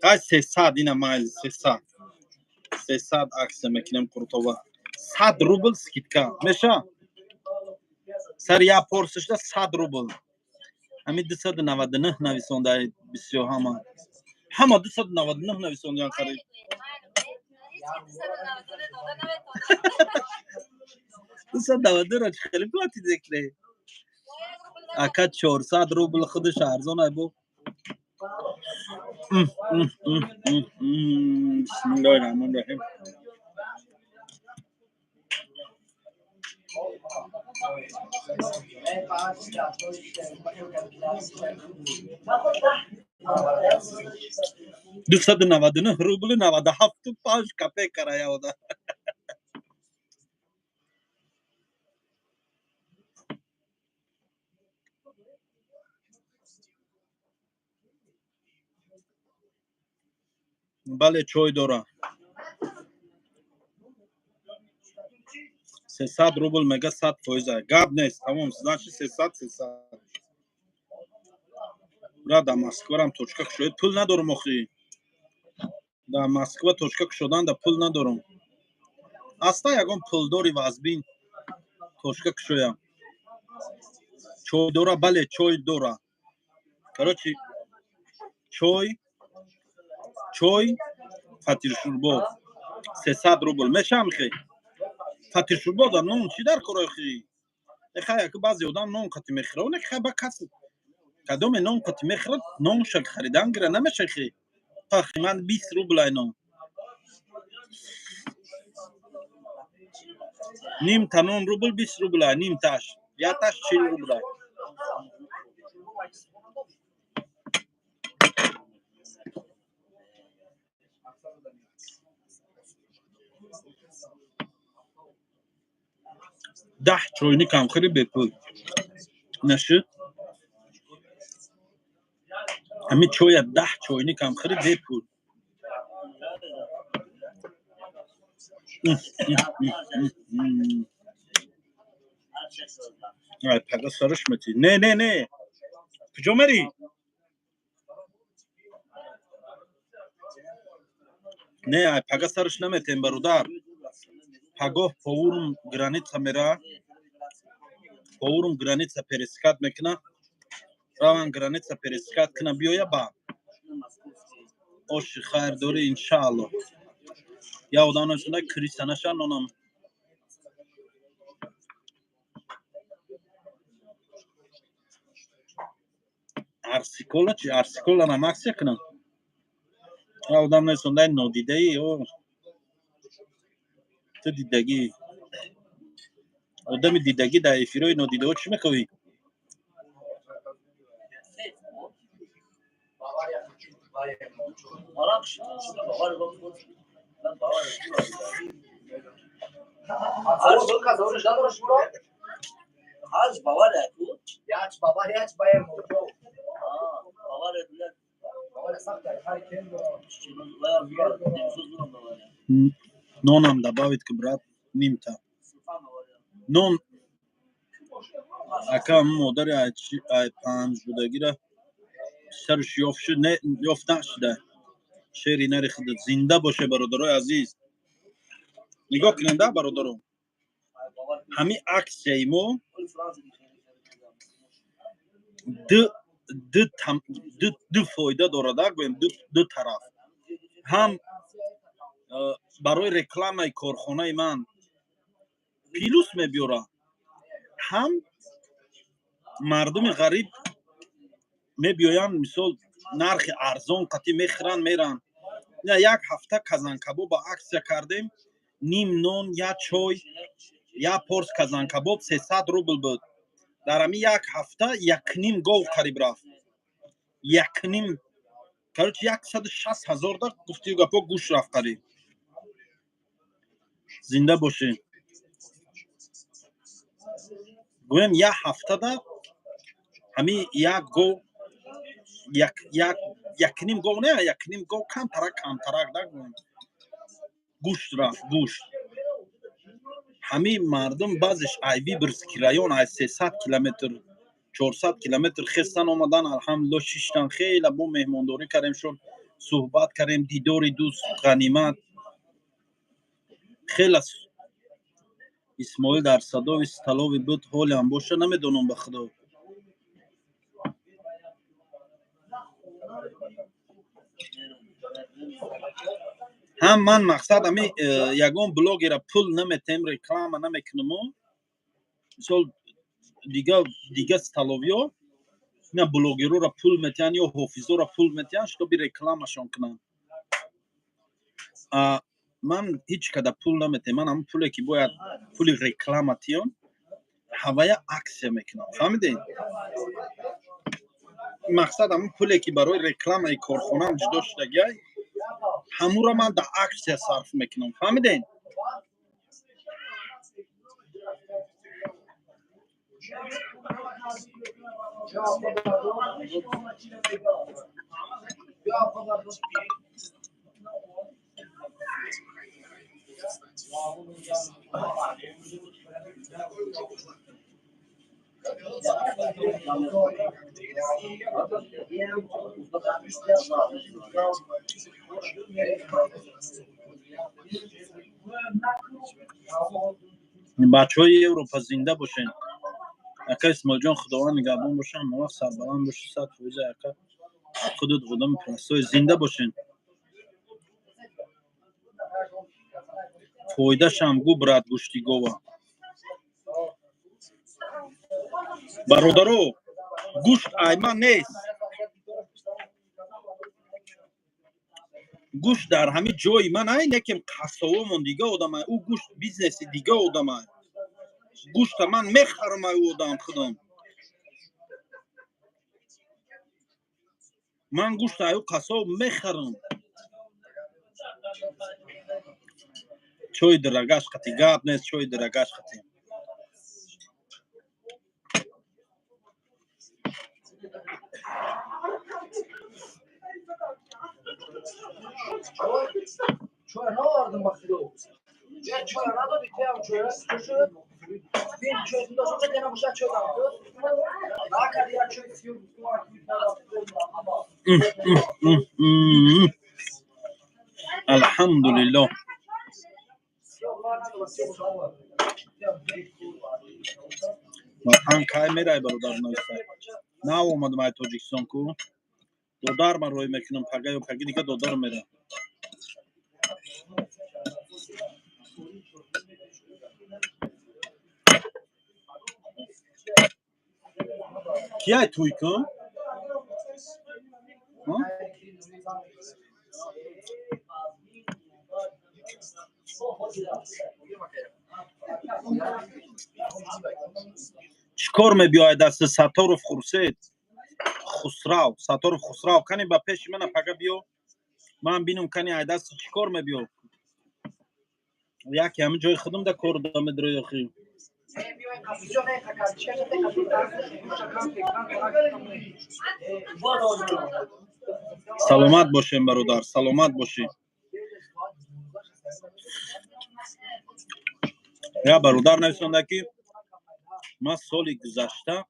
Қай, 300, ина майли, 300, 300 акция мекунем. Қуртова 100 рубл скидка меша сари як порция шда 100 рубл. Ҳамин 299 нависонда бисёр, ҳама 299 нависондаян қариб. 292-ро чӣ хеле платить мекунӣ? Ака, 400 рубл худаш арзон ай бо. Бисмиллоҳи раҳмони раҳим. 299 рубли 97 5 копейка ра яода. Бале, чой дора. 300 рубл мега, 100%. Гап нест, тамом, значит, 300, 300. Бра, дар Москварам точка кушоед. Пул надорам охи. Дар Москва точка кушодан да пул надорам. Аста ягон пулдори вазбин точка кушоям. Чой дора, бале, чой дора. Короче, чой, фатиршурбо 300 рубл мешам хе. Фатиршурбо да нон чӣ дар кор охи? Эхай, яку баъзе одам нон қати мехӯра, оне хай ба кас кадоме нон қати мехӯрад, нонша харидан гира намеша хе. Пахи ман 20 рубл ай нон. Нимта нон рубл 20 рубл ай, нимташ. Яташ 40 рубл ай. 10 чойникам хӯри бепул. Нашуд? Ҳамин чоя 10 чойникам хӯри бепул. Ай, пага сараш метӣ. Не, не, не. Куҷо мерӣ? Не, ай пага сараш наметем, бародар. Пагоҳ повурум граница мера. Повурум граница пересекать мекуна. Раван граница пересекать куна биёя ба. Оши хайр дорӣ, иншаалло. Я одам нависонда крыса наша нонам. Арсикола чи? Арсикола нам акция кунам. Я одам нависонда нодидаи о. Ту дидагӣ. Одами дидагӣ дар эфирҳои нодидаҳо чӣ мекунӣ? Нонам добавить ки, брат, нимта. Нон ака модари ай панҷ будагира сарш ёфт шуд, не, ёфт нашуда. Шери нари худат зинда боше, бародарои азиз. Нигоҳ кунед, да, бародаро. Ҳамин аксияи мо ду фоида дорад, гӯем, ду тараф. Ҳам барои рекламаи корхонаи ман плюс мебиёрад, ҳам мардуми ғариб мебиёянд, мисол, нархи арзон қатӣ мехӯранд, меранд. Як ҳафта казанкабоба аксия кардем, ним нон, як чой, як порс казанкабоб 300 рубл буд. Дар ҳамин як ҳафта якним гов қариб рафт. Якним, короче, 160 000 дар гуфтию гапҳо гӯшт рафт қариб. Зинда бошед. Гӯем, як ҳафтада ҳамин як гов, якним гов, не, якним гов камтарак, камтарак, да, гӯем, гӯшт рафт, гӯшт. Ҳамин мардум баъзеш ай Выборгский район, ай 300 километр, 400 километр хестан омадан, алҳамдулилло, шиштан, хеле бо меҳмондорӣ кардем шон, суҳбат кардем, дидори дӯст ғанимат. Хеле Исмоил дар садои столовый буд, ҳолиам боша, намедонам, ба худо. Ҳам ман мақсад ами ягон блогера пул наметем, реклама намекунаму. Мисол, дига столовиё ина блогерора пул метиҳанд ё ҳофизора пул метиҳанд, чтобы рекламашон кунанд. Ман ҳеҷ када пул наметем. Ман ҳамн пуле ки бояд пули реклама тиён, ҳавая акция мекунам, фаҳмидед? Мақсад, ҳамн пуле ки барои рекламаи корхонаам ҷудо шудагиай, ҳамуро ман дар акция сарф мекунам, фаҳмидед? Бачаҳои Европа, зинда бошен. Ака Исмоилҷон, Худованд нигаҳбон боша, ҳамавақт сарбаланд боши, 100%. Ака, худут одами простой, зинда бошен. Фоидашам гу, брат. Гӯшти гова, бародаро, гӯшт айма нест. Гӯшт дар ҳамин ҷои ман ай, некем қассовомон дига одамай. Ӯ гӯшт бизнеси дига одамай. Гӯшта ман мехарам ай ӯ одам худам. Ман гӯшта ай ӯ қассоб мехарам. Чои дирагаш қати гап нест, чои дирагаш қати. Чой наовардам, ба худо. Чой надодӣ, туям чой шуд. Бин, чой дошта набошад, чой накарди, як чой. Алҳамдулиллоҳ. Ватан кай мерай, бародар? Нависа, нав омадам ай Тоҷикистон ку, додар ман рой мекунам пага ё паги дига додар мера. Кияй туй кун? Чӣ кор мебиёяд дасти Сатторов Хурсед Хусрав? Сатторов Хусрав, кани ба пеши мана пага биё, ман бинам, кани ай дасти чӣ кор мебиё. Яке ҳамин ҷои худам да кор да медрои охи. Саломат бошем, бародар, саломат бошӣ. Я бародар нависонда, ки ман соли гузашта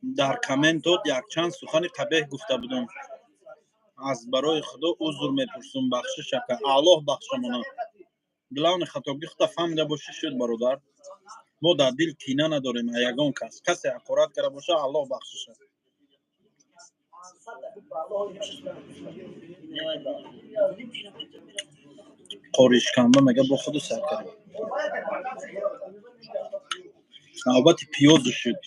дар комментот якчанд сухани қабеҳ гуфта будам, аз барои Худо узр мепурсум, бахшиш, ака. Аллоҳ бахшамона. Главное, хатогӣ худа фаҳмида бошӣ, шуд, бародар. Мо дар дил кина надорем ягон кас. Касе ҳақорат карда боша, Аллоҳ бахшиша. Қоришканба мега, бо худу сар кардем, навбати пиёзу шуд.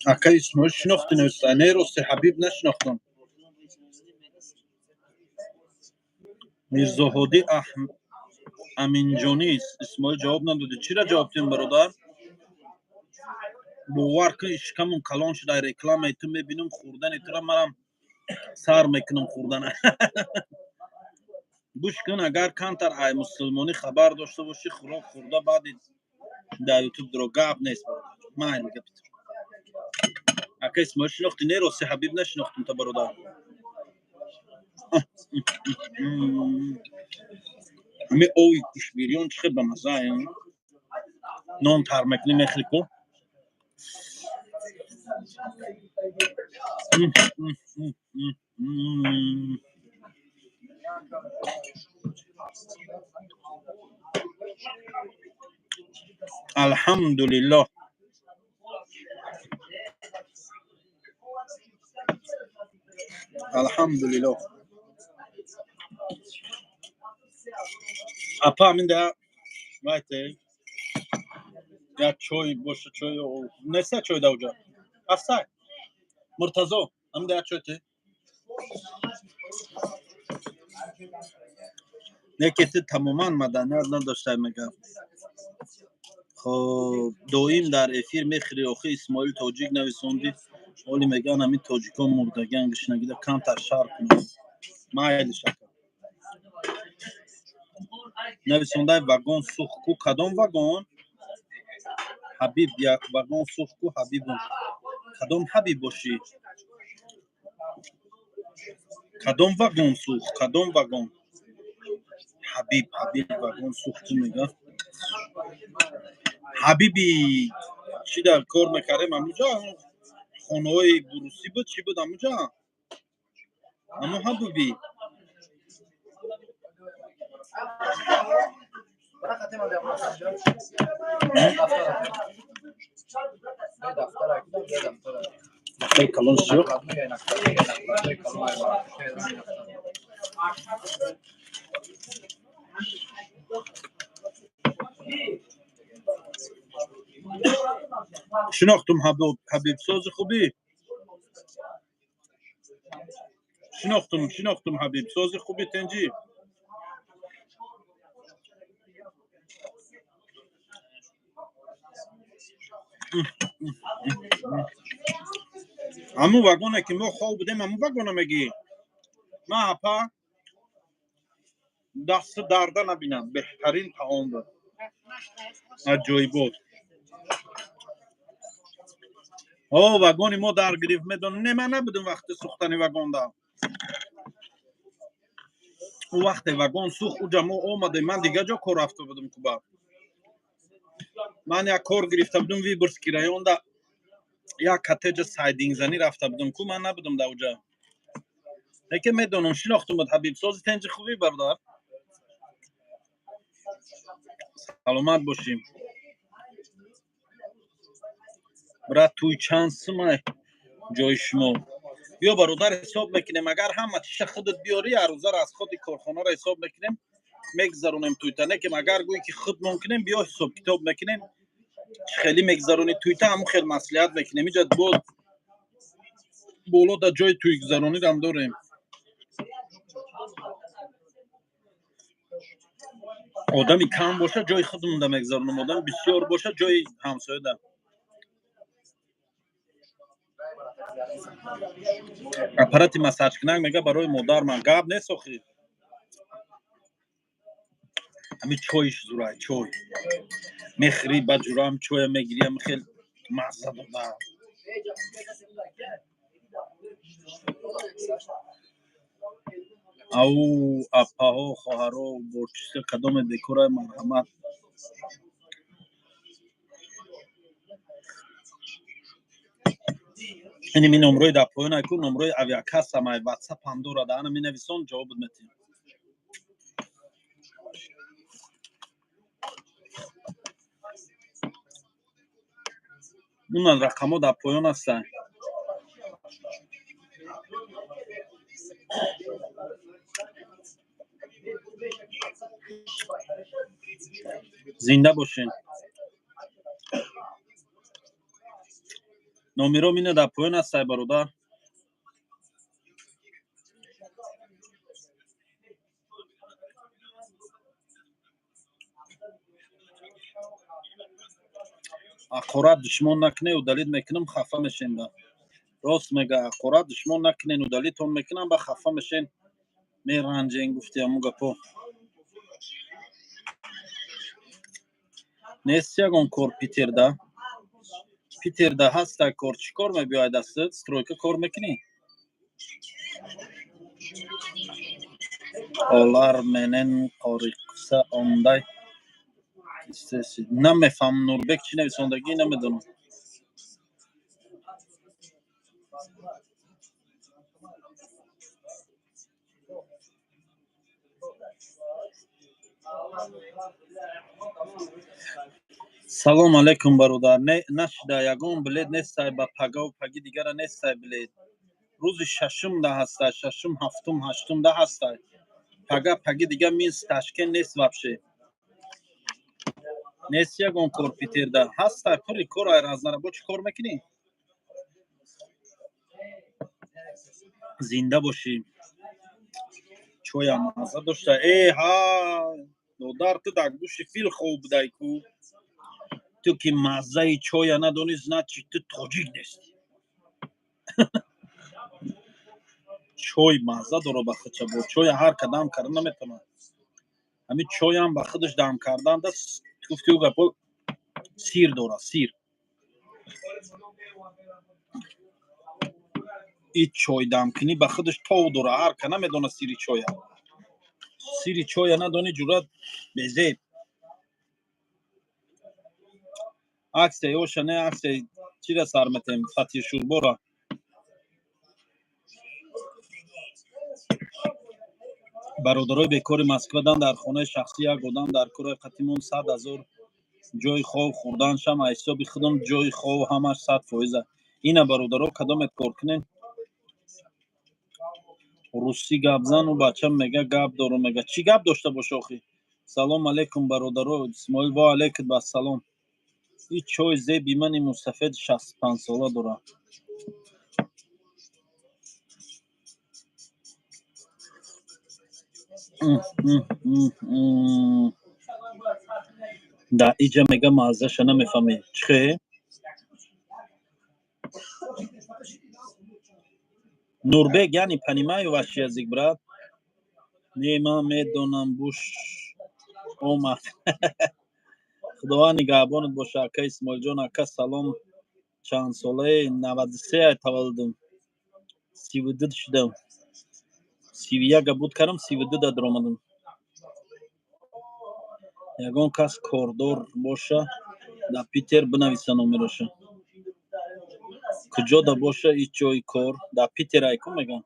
Ака Исмоил, шинохтӣ? Нависта, не, рости, Ҳабиб нашинохтам. Мирзоҳодӣ Аминҷонӣ. Исмоил, ҷавоб надодӣ, чира ҷавоб диҳем, бародар? Бовар кун, ишкамон калон шуда, рекламаи ту мебинам, хӯрдани тура манам сар мекунам хӯрдана. Гӯш кун, агар камтар ай мусулмонӣ хабар дошта бошӣ, хӯрок хӯрда, баъди дар Ютуб дуро. Гап нест, бародар, майли гапи ту. Ака Исмоил, шинохтӣ? Не, рости, Ҳабиб нашинохтам та, бародар. Ҳами ови гӯштбирён чӣ хел ба мазза, нон тар мекунӣ, мехӯри ку. Алҳамдулиллоҳ. Алҳамдулиллоҳ. Апа, аминда вайте як чой боша, чой неста, чой да уҷа ҳастай. Муртазо, аминда як чой те. Не ки ту тамоман маданият надоштай, мега. Хоб, доим дар эфир мехӯри охи. Исмоил Тоҷик нависонди, оли меган ҳамин тоҷикон мурдагиан, гушнагида камтар шар кунанд. Майли, шака. Нависондай: вагон сӯхт ку. Кадом вагон, Ҳабиб? Як вагон сӯхт ку, Ҳабибум. Кадом Ҳабиб бошӣ? Кадом вагон сӯхт? Кадом вагон, Ҳабиб? Ҳабиб, вагон сӯхт ку, мега. Ҳабиби чӣ дар кор мекардем ҳамуҷа? Хонаҳои бурусӣ буд, чӣ буд ҳамуҷа? Ҳамо Ҳабиби. Дафтари калон чиё? Шинохтум, Ҳабибсози хубӣ? Шинохтум, шинохтум, Ҳабибсози хуби, тенҷӣ. Ҳамун вагоне ки мо хоб будем, ҳамун вагона мегӣ? Ман, апа, дасту дарда набинам, беҳтарин таом буд, аҷоибот. О, вагони мо дар гирифт, медонам. Не, ман набудам вақти сӯхтани вагонда. Ӯ вақте вагон сӯхт, уҷа мо омадем, ман дигар ҷо кор рафта будам. Куба ман як кор гирифта будам, Выборгский районда як коттеҷа сайдингзанӣ рафта будам ку. Ман набудам дар уҷа, лекин медонам, шинохтумад. Ҳабибсози, тенҷи, хубӣ, бародар? Саломат бошем, брат. Туй чанд сумай ҷои шумо? Биё, бародар, ҳисоб мекунем. Агар ҳама чиша худат биёрӣ, ҳаррӯзаро аз худи корхонаро ҳисоб мекунем, мегзаронем туйта. Некем агар гӯӣ ки худмон кунем, биё, ҳисоб китоб мекунем, чӣ хеле мегзаронӣ туйта, ҳамун хел маслиҳат мекунем. Иҷа боз боло дар ҷои туйгузаронирам дорем. Одами кам боша, ҷои худмонда мегзаронем, одами бисёр боша, ҷои ҳамсояда. Аппарати массажкунак, мега, барои модарман. Гап нест охи. Ҳами чойш зурай, чой мехӯрӣ, ба ҷурам чоя мегирӣ, ами хел мазза дода. Ау, апаҳо, хоҳаро, борчиста, кадоме бекора, марҳамат. Иними номрои дар поён айку, номрои авиакассамай, ватсапам дорад, ана менависон, ҷавобат метиҳем. Унан рақамҳо дар поён ҳастанд. Зинда бошен. Номером ина дар поён ҳастай, бародар. Ҳақорат душмон накунед, удалить мекунам, хафа мешен. Ба рост мега, ҳақорат душмон накунен, удалить тон мекунам, ба хафа мешен, меранҷен, гуфти ҳамун гапо. Нест ягон кор Питерда? Питерда ҳаста кор. Чӣ кор мебиёяд дастат? Стройка кор мекунӣ? Олар менен корикса ондай. Намефаҳмам, Нурбек чӣ нависондагӣ, намедонам. Салом алейкум, бародар. Не, нашида, ягон билет нестай, ба пагаву паги дигара нестай билет. Рӯзи шашум да ҳастай, шашум, ҳафтум, ҳаштум да ҳастай. Пага, паги дига Минск, Ташкент нест вообще. Нест ягон кор Питерда. Ҳастай, пури кор ай разнара. Бо чӣ кор мекунӣ? Зинда бошӣ. Чоям мазза дошта. Э, ҳа, додар, ту дар гӯши фил хоб будай ку. Ту ки маззаи чоя надонӣ, значит, ту тоҷик нестӣ. Чой мазза дора ба худша, бо чоя ҳар ка дам карда наметавонад. Ҳамин чоям ба худаш дам карданда, гуфти ӯ гапо, сир дора, сир. И чойдамкунӣ ба худаш тов дора, ҳар ка намедона сири чоя. Сири чоя надонӣ, ҷуръат безеб. Аксияи оша не, аксияи чира сар метем, фатиршӯрбора. Бародарои бекори Москвадан дар хонаи шахсӣ як одам дар кораи қатимон 100 000, ҷои хоб, хӯрданшам аз ҳисоби худам, ҷои хоб ҳамаш 100%. Ина, бародаро, кадомет кор кунем? Русӣ гап зан, ӯ бача мега гап дорум, мега. Чӣ гап дошта боша охи? Салом алейкум, бародаро. Исмоил, ва алейкум ассалом. И чой зеби мани мустафед 65сола дорад. Да иҷа мега маззаша намефаҳмӣ. Чӣ хе? Нурбек, я не понимаю ваш язык, брат. Не, ман медонам, буш омад. Худованд нигаҳбонат боша, ака Исмоилҷон. Ака, салом, чандсолаи? 93 таваллудам, 32 шудам, 31-а буд кардам, 32 да даромадам. Ягон кас кордор боша дар Питер, бинависа номероша. Куҷода боша ҳеҷ ҷои кор дар Питер айку мегам.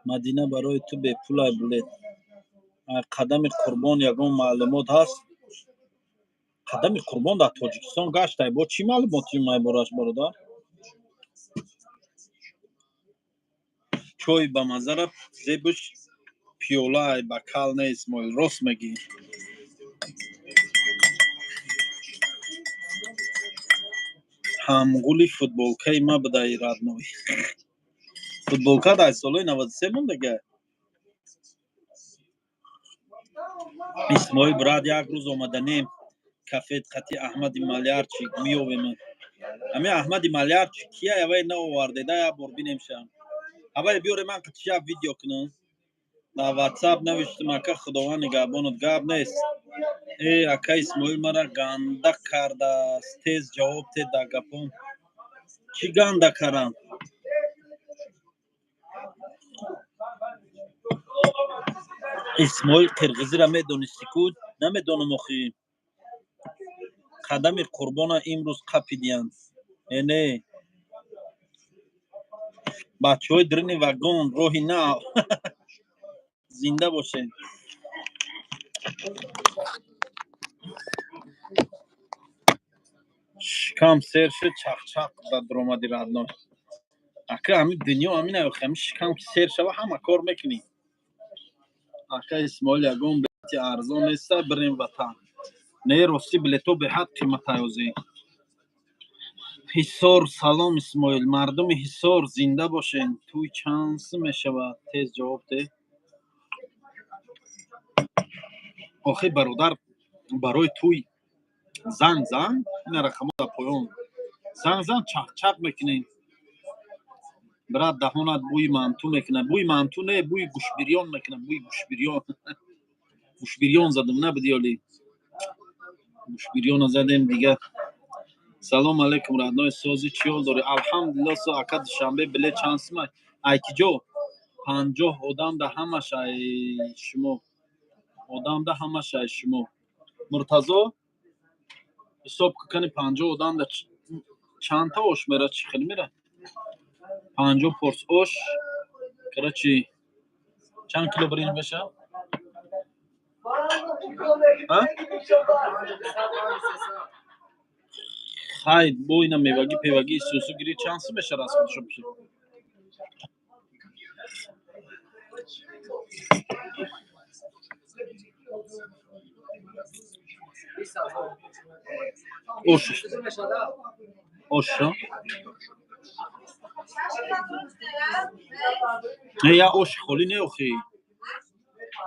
Мадина, барои ту бепулай билет. Қадами Қурбон ягон маълумот ҳаст? Қадами Қурбон дар Тоҷикистон гаштай, бо чӣ маълумоти майбораш, бародар? Чой ба маззара зебуш пиёлаай, бакал не. Исмоил, рост мегӣ. Ҳамғули футболкаи ма будаи, родной. Футболка дар солҳои 93 мондага. Исмоил, брат, як рӯз омаданем кафет қати Аҳмади Малярчик, меёвем. Ҳами Аҳмади Малярчик кия? Авай наовардеда, як бор бинемша. Авай биёре, ман қати як видео кунам. Дар Ватсап навиштам, ака, Худованд нигаҳбонат, гап нест. Э, ака Исмоил, мара ганда кардааст, тез ҷавоб те дар гапом. Чӣ ганда карам? Исмоил, қирғизиро медонисти ку? Намедонам охи. Қадами Қурбона имрӯз қапидиянд. Э, не, бачаҳои дрини вагон, роҳи нав, зинда бошед. Шикам сер шуд, чақчақ ба даромади, родной. Ака, ҳамин дунё ҳамин, ҳами шикам ки сер шава, ҳама кор мекунӣ. Ака Исмоил, ягон билети арзон неста, бирем ватан? Не, ростӣ, билето беҳад қиматай ҳозир. Ҳисор, салом, Исмоил. Мардуми Ҳисор, зинда бошед. Тӯй чанд сум мешавад? Тез ҷавоб деҳ. Охи, бародар, барои тӯй занг зан, ина рақамҳо дар поён, занг зан, чақчақ мекунем. Брат, даҳонат бӯи манту мекунад. Бӯи манту не, бӯи гӯшбирён мекунад, бӯи гӯшбирён. Гӯшбирён задам, набуди ёли? Гӯшбирёна задем дига. Салом алейкум, родной, сози, чӣ ҳол дорӣ? Алҳамдулилло, со. Ака, Душанбе билет чанд сумай? Ай киҷо? 50 одам да ҳамаш ай шумо, одам да ҳамаш ай шумо. Муртазо, ҳисоб кани, 50 одам да чандта ош мера, чӣ хел мера? 50 порс ош, короче, чанд кило биринҷ меша? А? Хай, бо ина мевагӣ, певагӣ, сусу гири, чанд сум меша расход шо пиши? Ош, ош, не, я оши холӣ не, охи.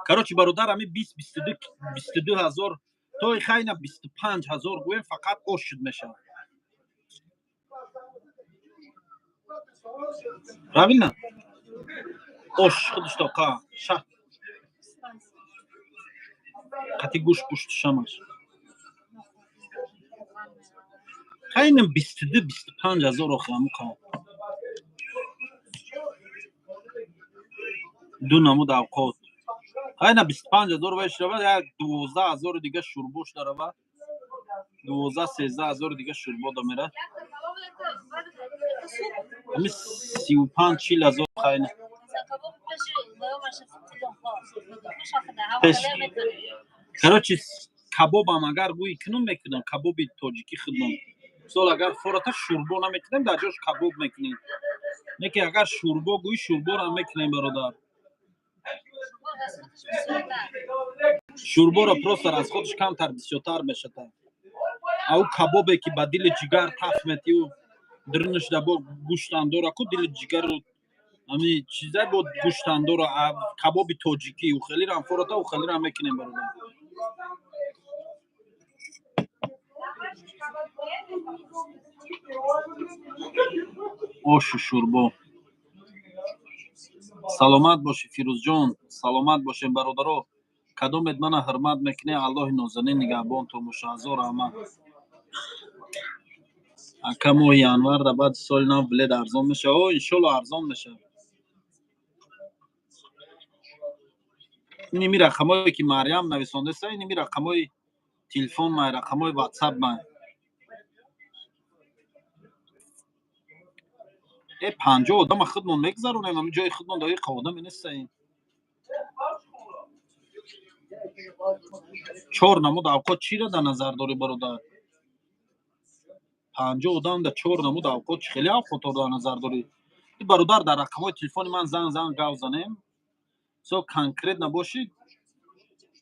Короче, бародар, ами 20, 22, 22 ҳазор то хайна, 25 ҳазор гӯем, фақат ош шуд мешавад. Правильно? Ош худаш тоқа ша қати гӯшт, пушти шамаш. Хайна, 22, 25 ҳазор, охи, амуқа. Ду намуд авқот. Хайна, 25 ҳазор вай шавад, як 12 ҳазори дига шӯрбош дарава, 12, 13 ҳазори дига шӯрбо дамера. Ами 35, 40 ҳазор, хайна. Пеш. Короче, кабобам агар гӯи кунум, мекунам кабоби тоҷикӣ худмон. Мисол, агар фората шӯрбо намекунем, дар ҷош кабоб мекунем. Не ки агар шӯрбо гӯи, шӯрборо мекунем, бародар. Шӯрборо просто расход ш камтар, бисёртар мешавад. Ау кабобе ки ба дили ҷигар таф метию дурунаш да бо гӯштам дора ку, дили ҷигару ами чиза бо гӯштам дора. Кабоби тоҷикӣ ухелирам фората, ухелирам мекунем, бародар. Ошу шӯрбо. Саломат бошӣ, Фирӯзҷон, саломат бошем, бародаро. Кадомет мана ҳурмат мекунед, Аллоҳи нозанин нигаҳбонтон боша. Ҳазор раҳмат. Ака, моҳи январ да баъди соли нав билет арзон мешавад? О, иншолло, арзон мешавад. Иними рақамое ки Марьям нависондаста, иними рақамои телефон май, рақамои ватсап май. Э, 50 одама худмон мегузаронем, ами ҷои худмон даиқа одаме нестаем. Чор намуд авқот чиро дар назар дорӣ, бародар? 50 одам да чор намуд авқот, чӣ хеле авқотҳоро дар назар дорӣ, бародар? Дар рақамҳои телефони ман занг зан, гав занем. Со конкретно бошӣ,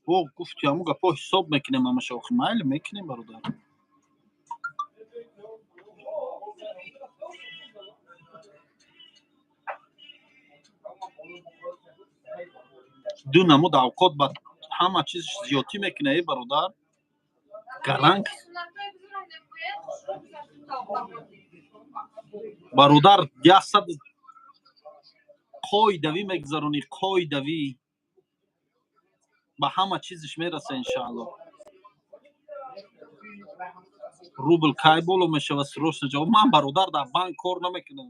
бо гуфти ҳамун гапҳо ҳисоб мекунем ҳамаша. Охи, майли, мекунем, бародар. Ду намуд авқот ба ҳама чиз зиёдтӣ мекунад, э, бародар, гаранг. Бародар, 100 қоидавӣ мегузаронӣ, қоидавӣ ба ҳама чизиш мераса, иншаалло. Рубл кай боло мешавад, срочно ҷавоб. Ман, бародар, дар банк кор намекунам,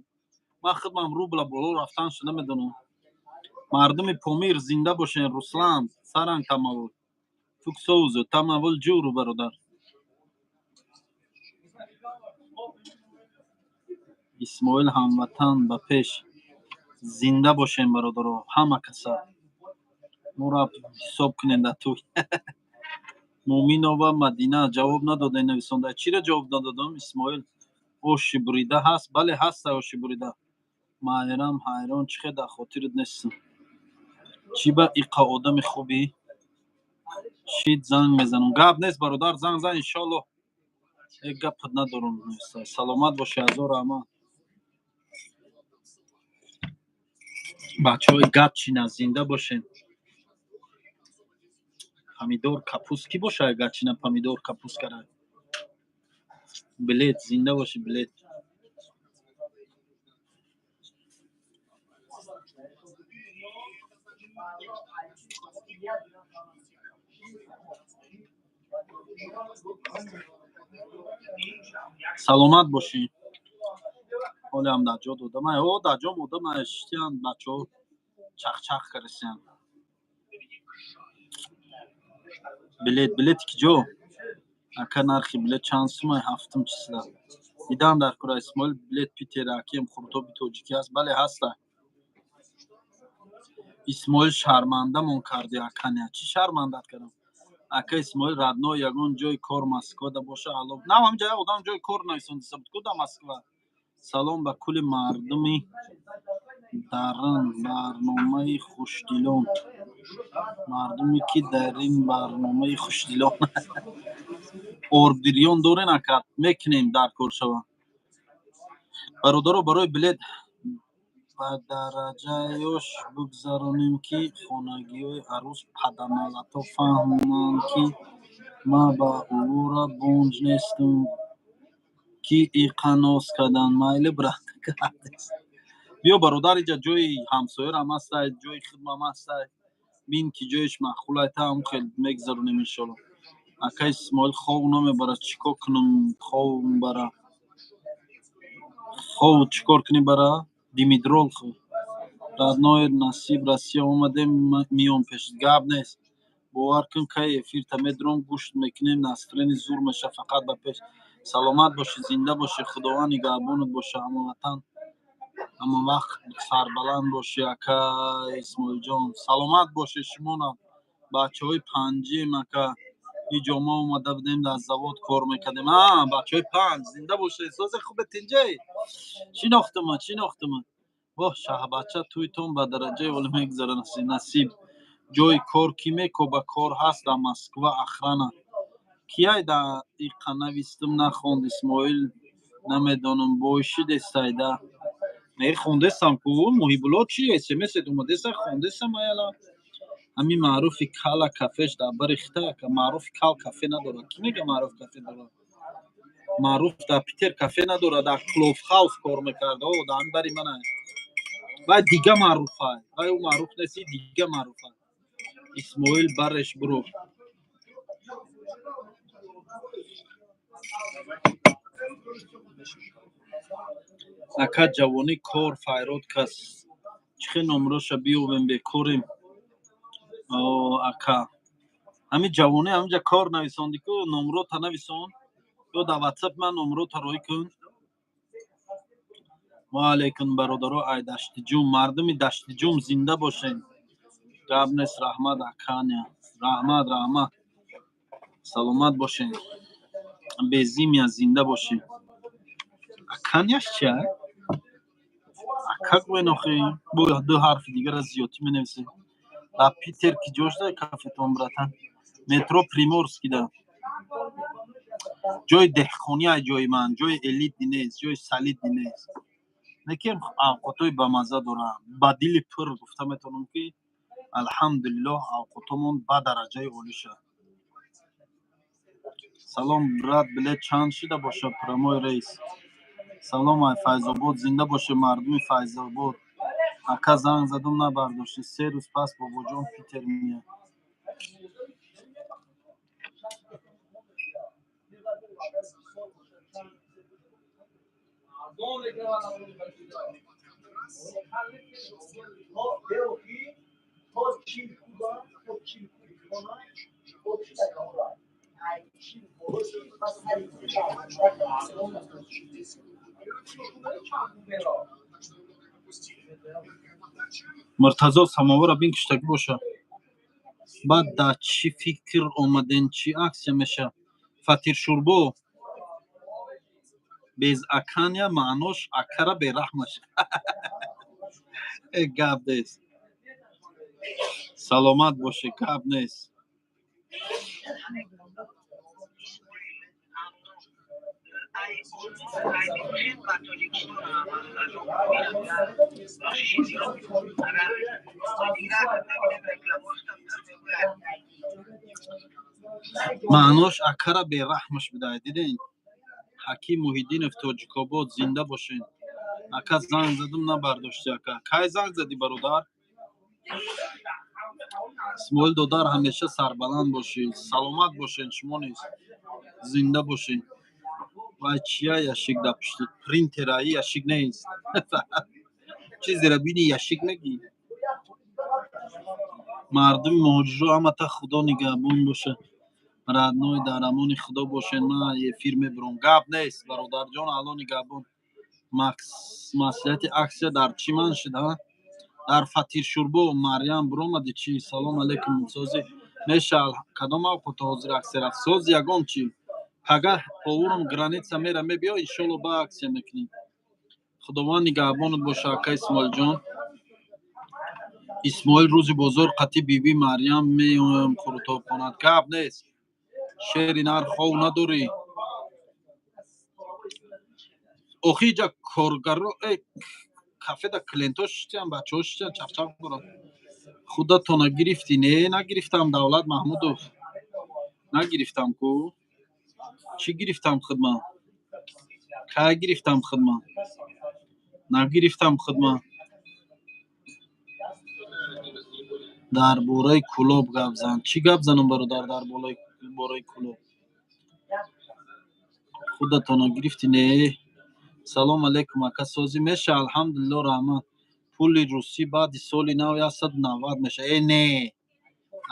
ман худмам рубла боло рафтанша намедонам. Мардуми Помир, зинда бошен. Руслан саранг тамавул фуксоузу тамавул ҷуру, бародар. Исмоил ҳамватан, ба пеш, зинда бошем, бародаро, ҳама каса. Моро ҳисоб кунем дар ту. Муъминова Мадина, ҷавоб надода нависонда. Чиро ҷавоб надодам, Исмоил? Оши бурида ҳаст? Бале, ҳаста оши бурида. Майрам ҳайрон, чӣ хел дар хотират нестам? Чӣ ба иқа одами хубӣ шид, занг мезанам. Гап нест, бародар, занг зан, иншоалло. Э, гапат надорам. Саломат бошӣ, ҳазор раҳмат. Бачаҳои Гатчина, зинда бошед. Помидор, капуст кӣ боша Гатчина? Помидор, капуст кара. Билет, зинда бошӣ, билет. Саломат бошӣ. Ҳолиам дар ҷо додам. О, дар ҷом одам шитиянд бачаҳо. Чахчах карасиям. Билет, билети ки ҷо? Ака, нархи билет чанд сумай ҳафтум числа? Дидам дар кура. Исмоил, билет Питер акем хуртоби тоҷикӣ ҳаст? Бале, ҳаста. Исмоил, шармандамон карди. Аканя, чӣ шармандат кардам, ака Исмоил? Родной, ягон ҷои кор Москвада боша, ало. На, ҳамҷа як одам ҷои кор нависондиса буд ку да Москва. Салом ба кулли мардуми дарин барномаи хушдилон, мардуме ки дар ин барномаи хушдилон. Ордириён дорен, ака? Мекунем, дар кор шава. Бародаро, барои билет ба дараҷаёш бигзаронем, ки хонагиҳои арӯс паданалато фаҳманд, ки ман ба увора бонҷ нестам, ки иқа ноз кардан. Майли, брат, биё, бародар, иҷа ҷои ҳамсоярам ҳастай, ҷои хидмам ҳастай. Бин ки ҷоиш маъқулай, та ҳам хел мегзаронем, иншолло. Ака Исмоил, хов намебарад, чӣ кор кунам? Хов бара, хов чӣ кор кунӣ бара? Димедрол хӯр, родной. Насиб, Россия омадем, миём пеш. Гап нест, бовар кун, кай эфирта медуром, гӯшт мекунем, настроение зур меша. Фақат ба пеш. Саломат бошӣ, зинда бошӣ, Худованд нигаҳбонат боша, ҳамаватан, ҳамавақт сарбаланд бошӣ, ака Исмоилҷон. Саломат бошед шумонам. Бачаҳои панҷием, ака, иҷо мо омада будем, дар завод кор мекардем. А, бачаҳои панҷ, зинда бошед. Созе, хубе, тинҷай? Шинохтума, шинохтума. Воҳ, шаҳбача, тӯйтон ба дараҷаи олӣ мегузара. Насиб, ҷои кор кӣ мекоба? Кор ҳаст дар Москва, охрана. Кияй да иқа навистум, нахонд Исмоил, намедонам, бойшидестайда. Не, хондестам ку. Муҳибулло, чи смсет омадеса, хондестам аяла. Ҳамин маъруфи кала кафеш дар бари хита, ака. Маъруфи кал кафе надорад. Кӣ мега маъруф кафе дорад? Маъруф дар Питер кафе надорад, дар Клофхаус кор мекард. О, дар ҳамин бари мана. Вай дига маъруфай, вай ӯ маъруф нест, дига маъруфай. Исмоил, бареш буро. Ака, ҷавонӣ кор файрод кас, чӣ хел номроша биёбем? Бекорем, ака. Ҳамин ҷавонӣ ҳаминҷа кор нависонди ку, номрота нависон ё дар Ватсап ман номрота роҳӣ кун. Ваалайкум, бародаро, ай Даштиҷум, мардуми Даштиҷум, зинда бошен. Гап нест, раҳмат, аканя, раҳмат, раҳмат, саломат бошен. Безимя, зинда бошӣ. Аканяш чи? Ака гӯен охи, бо ду ҳарфи дигара зиёдтӣ менависем. Дар Питер ки ҷо шуда кафетон, братан? Метро Приморскийда, ҷои деҳқонӣ ай ҷои ман, ҷои элитный нест, ҷои солидный нест, лекин авқотҳои бамазза дорам. Ба дили пур гуфта метавонам, ки алҳамдулиллоҳ, авқотҳомон ба дараҷаи олӣ шуд. Салом, брат, билет чанд шида бошад прямой рейс? Салом ай Файзобод, зинда боше мардуми Файзобод. Ака, занг задум, набардошти. 3 рӯз пас бобоҷон Питер меяд. Муртазо, самовара бин, киштагӣ боша. Баъд дар чӣ фикр омаден, чӣ аксия меша? Фатиршӯрбо без аканя, маънош акара бераҳмаш. Э, гап нест, саломат бошӣ, гап нест. Маънош акара бераҳмаш бидай, диден. Ҳаким Муҳиддинов, Тоҷикобод, зинда бошен. Ака, занг задум, набардошти. Ака, кай занг задӣ, бародар? Исмоил додар, ҳамеша сарбаланд бошӣ, саломат бошен, шумо низ зинда бошед. Вай чия ящик дар пушти принтера? И ящик нест, чизеро бини, ящик мегӣ. Мардуми муҳоҷиро ҳамата Худо нигаҳбон боша. Родной, дар амони Худо бошед. Ман эфир мебурам. Гап нест, бародарҷон, Алло нигаҳбон. Маслиҳати аксия дар чӣ ман шуд, а? Дар Фатиршурбо. Марьям, буромадӣ чӣ? Салом алейкум, созӣ меша? Кадом авқото ҳозир аксия рафт? Соз, ягон чӣ? Пагаҳ повурам граница мера, мебиё, иншолло, ба аксия мекунем. Худованд нигаҳбонат боша, ака Исмоилҷон. Исмоил, рӯзи бозор қатӣ биби Марьям меоям қурутобхонат. Гап нест. Шери нар, хов надорӣ? Охи, иҷа коргаро э кафеда клиентҳо шиштиян, бачаҳо шиштиян, чақчақ доранд. Худатона гирифтӣ? Не, нагирифтам, Давлат Маҳмудов, нагирифтам ку. Чӣ гирифтам хидмат? Кай гирифтам хидмат? Нагирифтам хидмат. Дар бораи Кӯлоб гап зан. Чӣ гап занам, бародар, дар бораи Кӯлоб? Худатона гирифтӣ? Не. Салом алейкум, ака, созӣ меша? Алҳамдулилло, раҳмат. Пули русӣ баъди соли нав 190 меша. Э, не,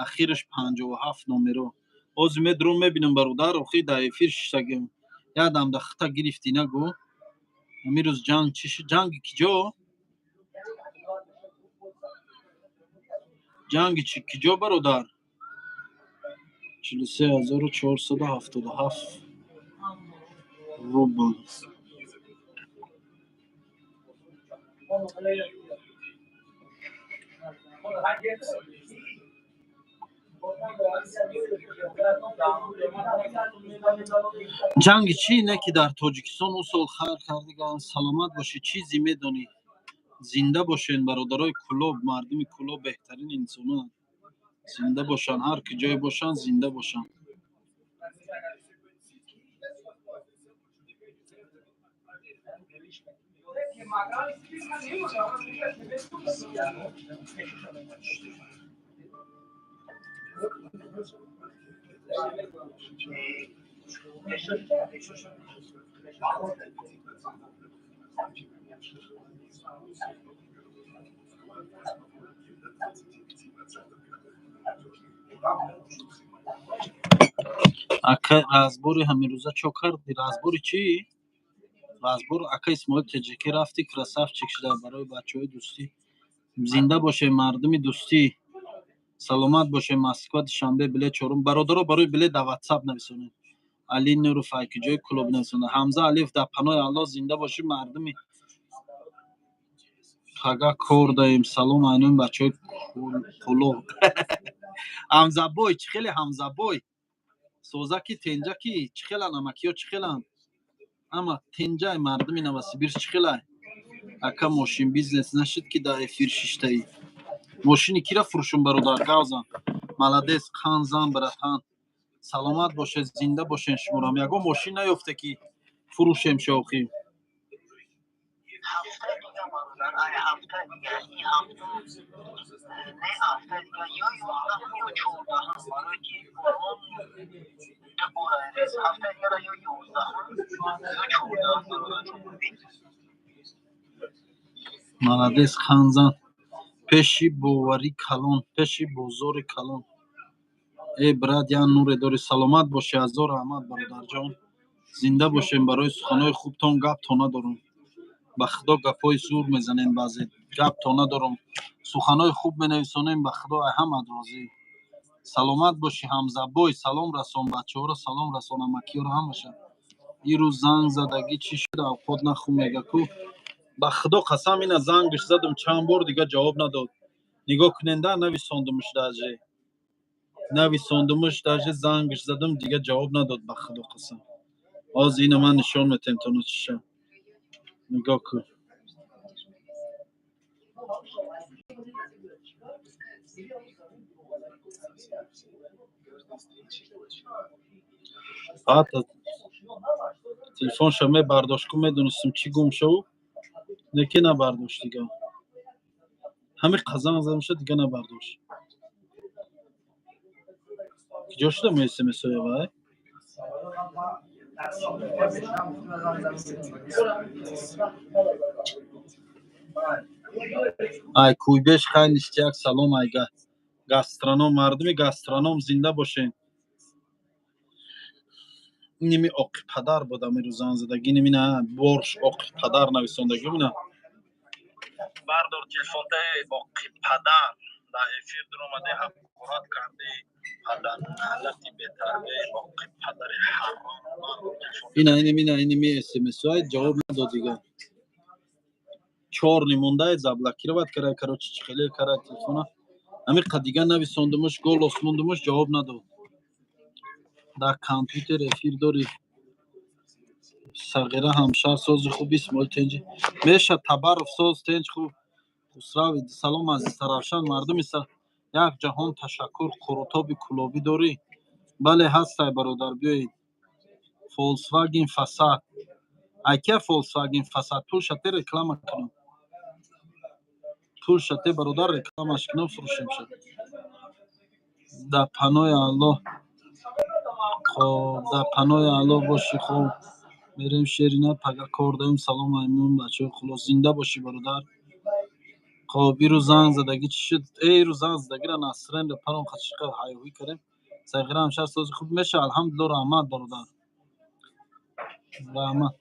ахираш 57 номеро. Ҳозир медурам, мебинам, бародар. Охи, дар эфир шиштагим. Ядам да хита гирифтӣ, нагӯ. Ҳамин рӯз ҷанг чӣ шуд? Ҷанги киҷо? Ҷанги чи киҷо, бародар? 43 477 рубл. Ҷанги чӣ? Не, ки дар Тоҷикистон ӯ сол хайр кардиган. Саломат бошӣ, чизе медонӣ. Зинда бошен, бародарои Кӯлоб. Мардуми Кӯлоб беҳтарин инсонанд. Зинда бошанд, ҳар ки ҷое бошанд, зинда бошанд. Ака, разбори ҳамирӯза чо кардӣ? Разбори чӣ? Разбор, ака Исмоил, теҷаке рафтӣ, красавчик шуда. Барои бачаҳои дӯстӣ. Зинда бошед, мардуми дӯстӣ, саломат бошед. Москва, Душанбе, билет чорум. Бародаро, барои билет дар Ватсап нависонед. Али Нуров, айкиҷои клуб нависонад. Ҳамза Алиев, дар паноҳи Аллоҳ, зинда бошӣ, мардуми. Пага кор даем. Салом айнои бачаҳои Кӯлоб. Ҳамзабой, чӣ хеле, Ҳамзабой? Созаки, тенҷаки, чӣ хелан? Амакиё чӣ хелан? Ама тенҷай, мардуми Новосибирск чӣ хелай? Ака, мошин бизнес нашид, ки дар эфир шиштаӣ? Мошини кира фурӯшум, бародар? Гавзан. Молодец, қан зан, братан, саломат бошед, зинда бошен. Шуморам ягон мошин наёфте, ки фурӯшем шохӣ. Ҳафтаи дига, бародар, ай ҳафтаи дига, ин ҳафта не, ҳафтаи дига ё 11-ум, ё 14-ум, барое ки борон ду бора рез. Ҳафтаи дигара ё 11-ум, ё 14-ум, бародарҷон. Молодец, ханзан. Пеши боварӣ калон, пеши бозори калон. Э, брат, як нуре дорӣ. Саломат бошӣ, ҳазор раҳмат, бародарҷон, зинда бошем. Барои суханҳои хубтон гапто надорам. Ба Худо, гапҳои зур мезанем баъзе, гапто надорам. Суханҳои хуб менависонем, ба Худо, ай ҳамат розӣ. Саломат бошӣ, Ҳамзабой. Салом расон бачаҳоро, салом расон амакиёро, ҳамаша. Ирӯз занг задагӣ чӣ шуд? Авқот нахӯ мега ку. Ба Худо қасам, ина зангаш задум чанд бор, дига ҷавоб надод. Нигоҳ куненда, нависондумш, даже нависондумш, даже зангаш задум, дига ҷавоб надод. Ба Худо қасам, ҳозир ина ман нишон метем тоно чиша. Нигоҳ кун. Баъд телефонша мебардошт ку, медонистам чӣ гум шав. Неки набардошт дига. Ҳамин қазанг задамша, дига набардошт. Киҷо шуда мо смсоя вай? Ай, Куйбеш, хай, ништяк. Салом, айга. Гастроном, мардуми гастроном зинда бошед. Ними оқи падар буд амиру зан задагӣ, ними на борш оқи падар нависондагӣ бина. Бардор телефонтаи оқи падар, дар эфир дуромаде ҳақорат карди, падар налати бетарбияи оқи падари ҳаром. Ина иними иними смсҳои ҷавоб надод дига. Чор нимондаи заблокировать кара, короче, чӣ хеле кара телефона. Ҳамиқа дига нависондумуш, голос мондумуш, ҷавоб надод. Дар компютер эфир дорӣ? Сағира ҳамшаҳр сози хуб, Исмоил тенҷи меша Табаров соз тенҷ хуб. Хусрави салом аз Истаравшан, мардуми як ҷаҳон ташаккур. Қурутоби кулобӣ дорӣ? Бале, ҳастай, бародар, биёед. Фолсваген Фасад айкия, Фолсваген Фасад пул шате реклама кунам, пул шате, бародар, рекламаш кунам, фурӯшем шад. Дар паноҳи Аллоҳ. Хоб, дар паноҳи Аллоҳ бошӣ. Хоб мерем, шерина, пага кор дорем. Салом аймон, бачаҳои хулос, зинда бошӣ, бародар. Хоб, ирӯз занг задагӣ чӣ шуд? Э, ирӯз занг задагиро Насрен парон қачиқа ҳайҳӯй кардем. Сағира ҳамшаҳр сози хуб меша, алҳамдулилло, раҳмат, бародар, раҳмат.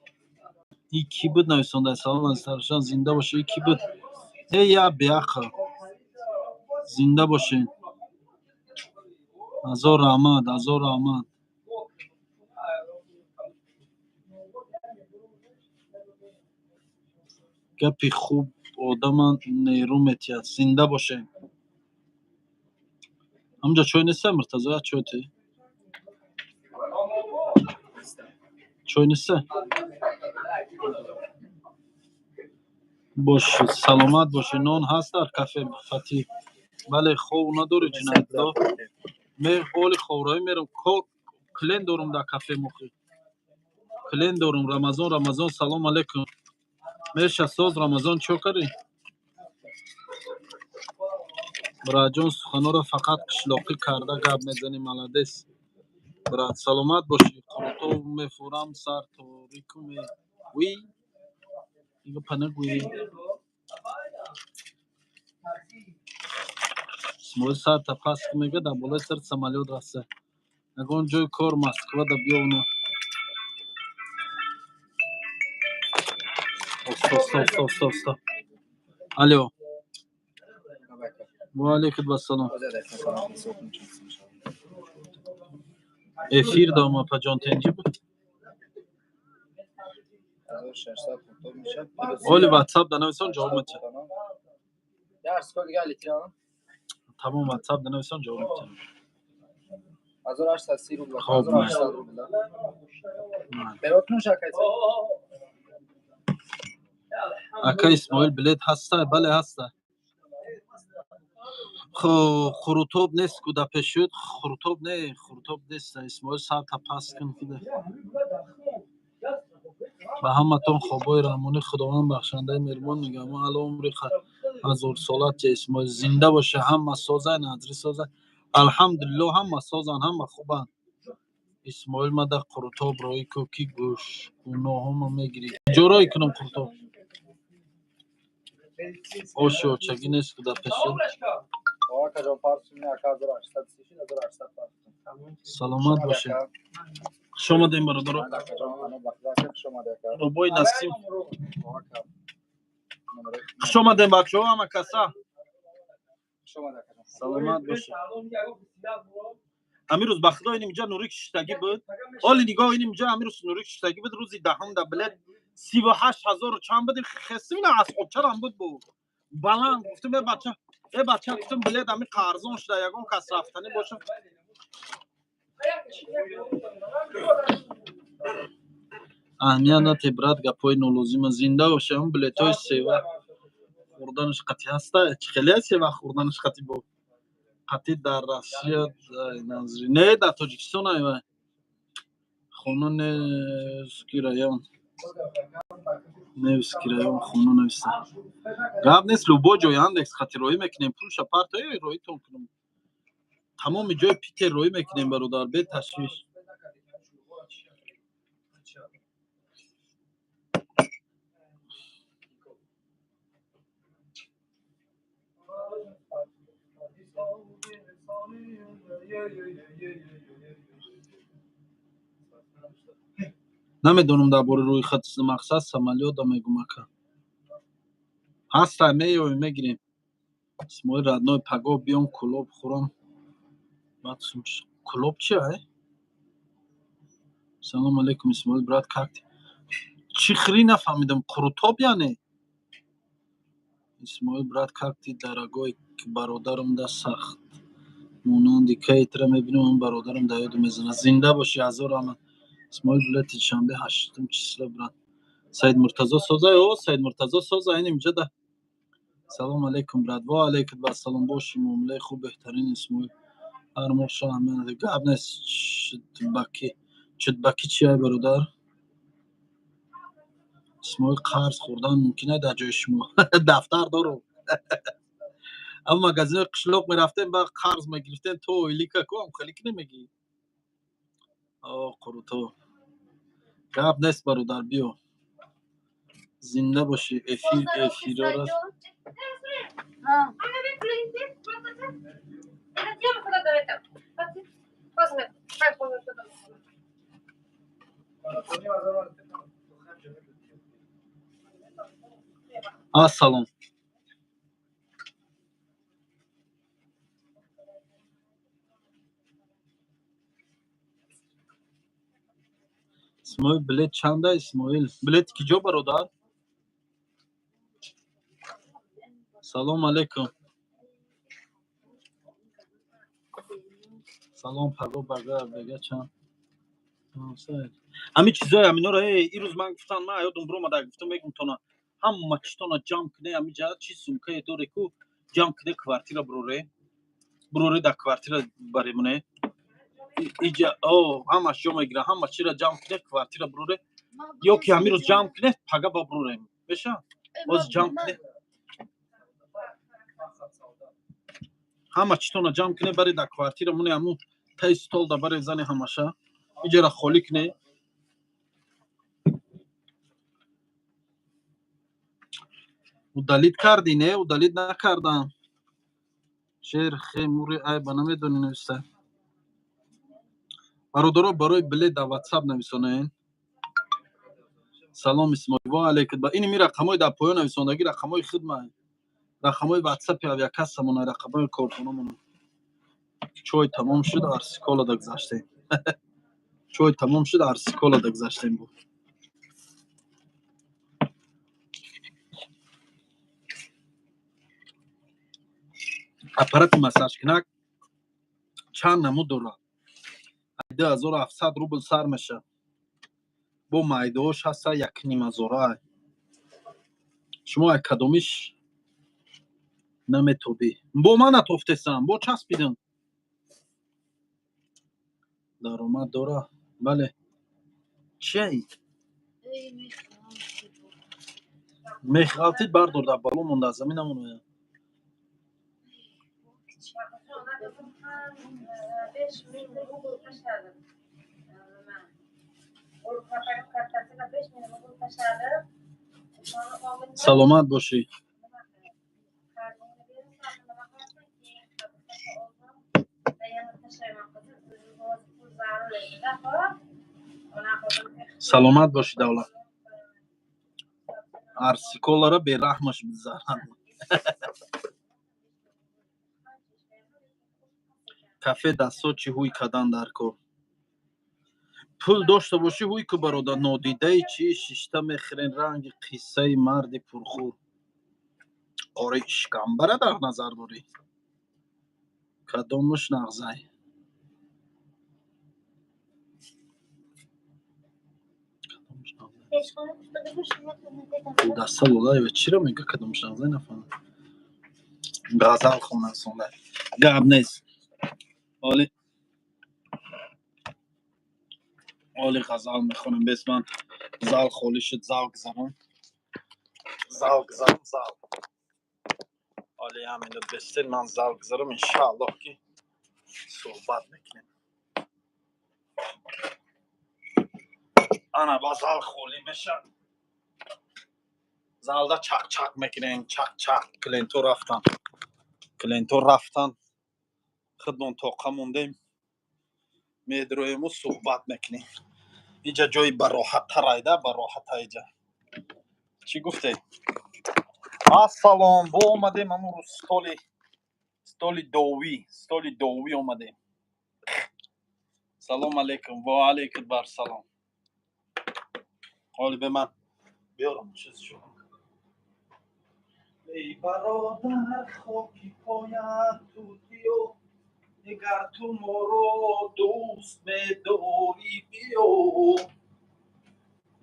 И кӣ буд нависонда? Салом аз Истаравшан, зинда бошӣ. И кӣ буд? Э, я беақл, зинда бошед, ҳазор раҳмат, ҳазор раҳмат. Гапи хуб одама нерӯ метиҳад. Зинда бошед. Ҳамҷо чой неста, Муртазо? Як чой те, чой неста? Бош, саломат бошед. Нон ҳаст дар кафе Фатӣ? Бале, хов надорӣ, ҷиноятдор? Ме оли ховроӣ мерам, кор клиент дорум дар кафе, мохи клиент дорум. Рамазон, Рамазон, салом алейкум. Меша соз, Рамазон, чо кардӣ? Братҷон, суханҳоро фақат қишлоқӣ карда гап мезанӣ, молодец, брат, саломат бошӣ. Қурутоб мефурам, сар торику ме вуй, гапа нагӯӣ. Исмоил, сарта паст ки мега, дар болои сарат самолёт рафта. Ягон ҷои кор Москвада биёвна. Стоп, стоп, стоп, стоп, стоп. Алло, ва алейкум ассалом. Эфир дом, апаҷон, тенҷи буд? Оли ватсап да нависон, ҷавоб метиҳам. Тамом, ватсап да нависон, ҷавоб метиҳам. Хоб, майли. Ака Исмоил, билет ҳаста? Бале, ҳаста. Хоб, қурутоб нест ку да пешуд? Қурутоб не, қурутоб нест. Исмоил, сарта паст кун кида. Ба ҳаматон хобҳои раҳмонӣ, Худованд бахшандаи меҳрубон нигаҳбон, ало умри ҳазорсола те. Исмоил, зинда боша. Ҳама созай, назри созай? Алҳамдулилло, ҳама созанд, ҳама хубанд. Исмоил, мада қурутоб роӣ ку, ки гӯш гуноҳома мегирӣ. Куҷо роӣ кунам қурутоб? Оши очагӣ нест ку дар пеши? Саломат бошед. Хуш омадем, бародаро. Бобои Насим, хуш омадем, бачаҳо, ҳама каса. Саломат бошед. Ҳамин рӯз, ба худо, инимҷа нурик шиштагӣ буд. Оли нигоҳ, инимҷа ҳамин рӯз нурик шиштагӣ буд. Рӯзи даҳум да билет 38 ҳазору чанд буд. Хесимина асқобчарам буд, бу баланд. Гуфтам: «Э бача, э бача», гуфтам, «билет ҳамин арзон шуда, ягон кас рафтанӣ боша». Аҳамият нате, брат, гапҳои нолозима. Зинда боша. Ҳамн билетҳои сева хӯрданаш қатӣ ҳаста? Чӣ хеле сева хӯрданаш қатӣ бо қатӣ дар Россия назри не, дар Тоҷикистон айва хона. Невский район, Невский район, хона нависта. Гап нест, любой ҷой Яндекс хати роҳӣ мекунем. Пулша партои, роҳитон кунем. Тамоми ҷои Питер роҳӣ мекунем, бародар, беташвиш. Намедонам дар бораи рӯи хат мақсад самолёта мегум, ака. Ҳаста, меёвем, мегирем. Исмоил родной, пагоҳ биём, кӯлоб хӯрам. Баъд кӯлоб чи ай? Салом алейкум, Исмоил брат, как ты? Чӣ хири нафаҳмидам, қурутоб яъне? Исмоил брат, как ты, дорогой? Бародарам да сахт монанди кайтра мебинам, он бародарам да ёду мезанад. Зинда бошӣ, ҳазор раҳмат. Исмоил, билети Душанбе ҳаштум числа, брат. Саид Муртазо соза? О, Саид Муртазо соза, ин инҷа да. Салом алейкум, брат. Ва алейкум ассалом, бошӣ, муомилаи хуб, беҳтарин, Исмоил. Ҳар моҳ шоҳ гап нест. Чутбакӣ, чутбакӣ чи ай, бародар? Исмоил, қарз хӯрдан мумкин ай дар ҷои шумо? Дафтар дорум. Ама магазинои қишлоқ мерафтем, ба қарз мегирифтем, то ойлика ку ам хеле ки намегӣ. О, қурутоб. Гап нест, бародар, биё. Зинда бошӣ, эфир эфирора. Ассалом. Исмоил, билет чанда, Исмоил? Билети ки ҷо, бародар? Салом алейкум. Салом, паго бага бега чанд? Ҳамин чизои ҳаминора ирӯз ман гуфтам, ман ёдум биромада, гуфтам мегум тона ҳама чизтона ҷамъ куне, ҳамиҷа чи сумкае доре ку ҷамъ куне, квартира бироре, бироре, дар квартира баремоне. Иҷа о ҳамаш ҷо мегира, ҳама чиро ҷамъ куне, квартира бироре, ё ки ҳамин рӯз ҷамъ куне, пага ба бирорем. Меша? Боз ҷамъ куне. Ҳама чизтона ҷамъ куне, баре дар квартира моне, ҳамун таи стол да баре зане ҳамаша. Иҷара холӣ куне. Удалить кардӣ? Не, удалить накардам. Шер хе мури айба намедонӣ нависта. Бародаро, барои билет дар ватсап нависонаен. Салом, Исмоил. Ва алейкум. Ба ини ми рақамҳои дар поён нависондагӣ рақамҳои хидма. Рақамҳои ватсапи авиакассамона, рақамҳои корхонамона. Чой тамом шуд, Арсиколада гузаштем. Чой тамом шуд, Арсиколада гузаштем бу. Аппарати массажкунак чанд намуд дорад? 2700 рубл сар мешавад. Бо майдаош ҳаста якнимазора. Шумо ай кадомиш наметобӣ? Бо ман натофтесам, бо часпидам. Даромад дора? Бале. Чиай? Мех ғалтид, бардор, дар бало монда, аз замин намонояд. Саломат бошӣ. Саломат бошӣ, Давлат. Арсиколара бераҳмаш бизанад. Кафе дастҳо чӣ ҳуй кадан дар кор? Пул дошта бошӣ, ҳуй ку, бародар. Нодидаи чӣ шишта мехӯрен, ранги қиссаи марди пурхӯр. Қори ишкамбара дар назар дорӣ? Кадомаш нағзай? Даста Лолаева чиро мега, кадомаш нағзай, нафаҳмидам. Ғазал хонасонда. Гап нест. Оли оли ғазал мехонем. Бес ман зал холӣ шуд, зал гузарам. Зал гузарам, зал. Оли як минут бестед, ман зал гузарам, иншааллоҳ ки суҳбат мекунем. Ана ба зал холӣ мешавад. Залда чақ-чақ мекунем, чақ-чақ. Клиентҳо рафтан. Клиентҳо рафтан. Худмон тоқа мондем, медроему, суҳбат мекунем. Иҷа ҷои бароҳаттар айда, бароҳата иҷа. Чӣ гуфте? Ассалом, бо омадем ҳамун рӯз столи довӣ, столи довӣ омадем. Салом алейкум, ва алейкум барсалом. Ҳоли бе ман биёрам чиз шуд. Эй бародар, хоки поят тутиё, эгар ту моро дӯст медорӣ, биё.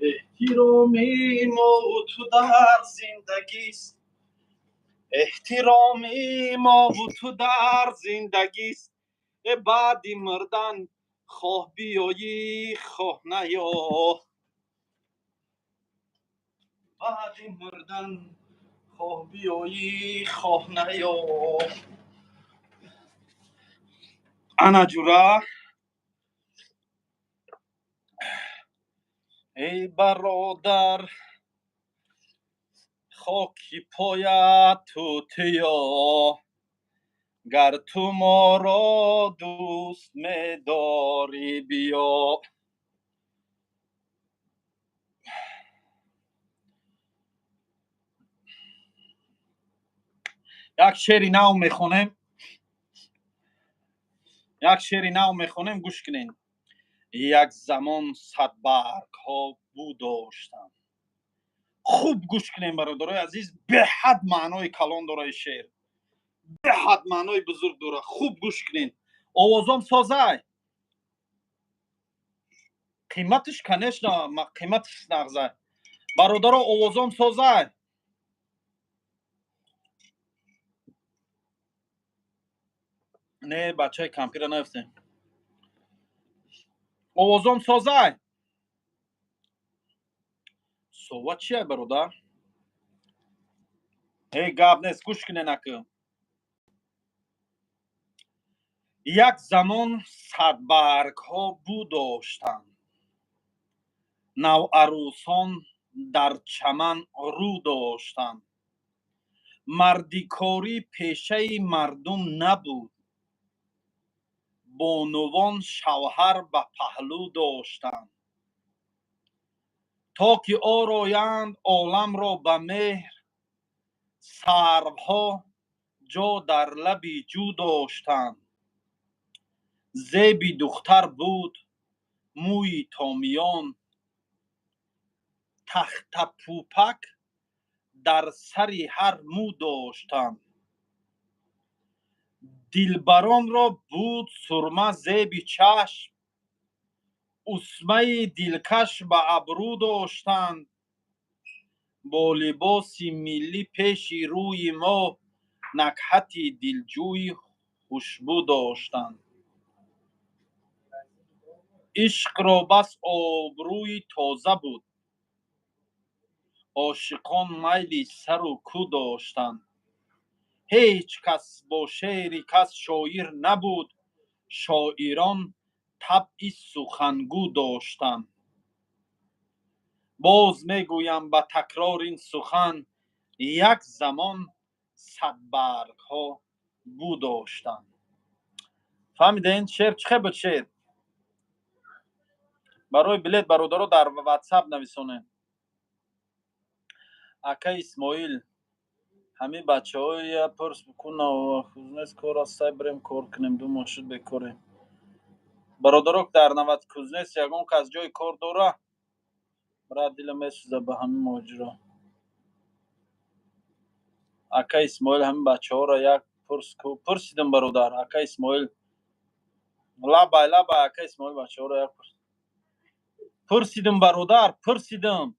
Эҳтироми мову ту дар зиндагист, эҳтироми мову ту дар зиндагист. Э баъди мурдан хоҳ биёӣ, хоҳ наё, баъди мурдан хоҳ биёӣ, хоҳ наё. Ана ҷура, эй бародар, хоки поят тутиё, гар ту моро дӯст медорӣ, биё. Як шеъри нав мехонем, як шеъри нав мехонем, гӯш кунед. Як замон садбаргҳо бӯ доштанд. Хуб гӯш кунем, бародарои азиз, беҳад маънои калон дора ин шеър, беҳад маънои бузург дора. Хуб гӯш кунед. Овозом созай? Қиматиш, конечно, қиматиш нағзай. Бародаро, овозом созай? Не, бачаи кампира наёфтем. Овозом созай? Сова чия, бародар? Ҳей, гап нест, гӯш кунед акы. Як замон садбаргҳо бӯ доштанд, навъарӯсон дар чаман рӯ доштанд. Мардикорӣ пешаи мардум набуд, бонувон шавҳар ба паҳлӯ доштанд. То ки ороянд оламро ба меҳр, сарвҳо ҷо дар лаби ҷӯ доштанд. Зеби духтар буд мӯи томиён, тахтапӯпак дар сари ҳар мӯ доштанд. Дилбаронро буд сурма зеби чашм, усмаи дилкаш ба абрӯ доштанд. Бо либоси миллӣ пеши рӯи мо накҳати дилҷӯи хушбӯ доштанд. Ишқро бас обрӯи тоза буд, ошиқон майли сару кӯ доштанд. Ҳеҷ кас бо шеъри кас шоир набуд, шоирон табъи сухангӯ доштанд. Боз мегӯям ба такрор ин сухан, як замон садбаргҳо бӯ доштанд. Фаҳмидем шеър чӣ хел буд? Шеър барои билет, бародаро, дар ватсап нависонед. Ака Исмоил, ҳамин бачаҳоя пурс бикун, Новокузнец кор аст, бирем кор кунем, 2 моҳ шуд бекорем. Бародаро, дар Новокузнец ягон кас ҷои кор дора? Брат, дилам месӯза ба ҳамин моҷиро. Ака Исмоил, ҳамин бачаҳоро як пурс. Пурсидам, бародар. Ака Исмоил, лабай, лабай. Ака Исмоил, бачаҳоро як пурс. Пурсидам, бародар, пурсидам.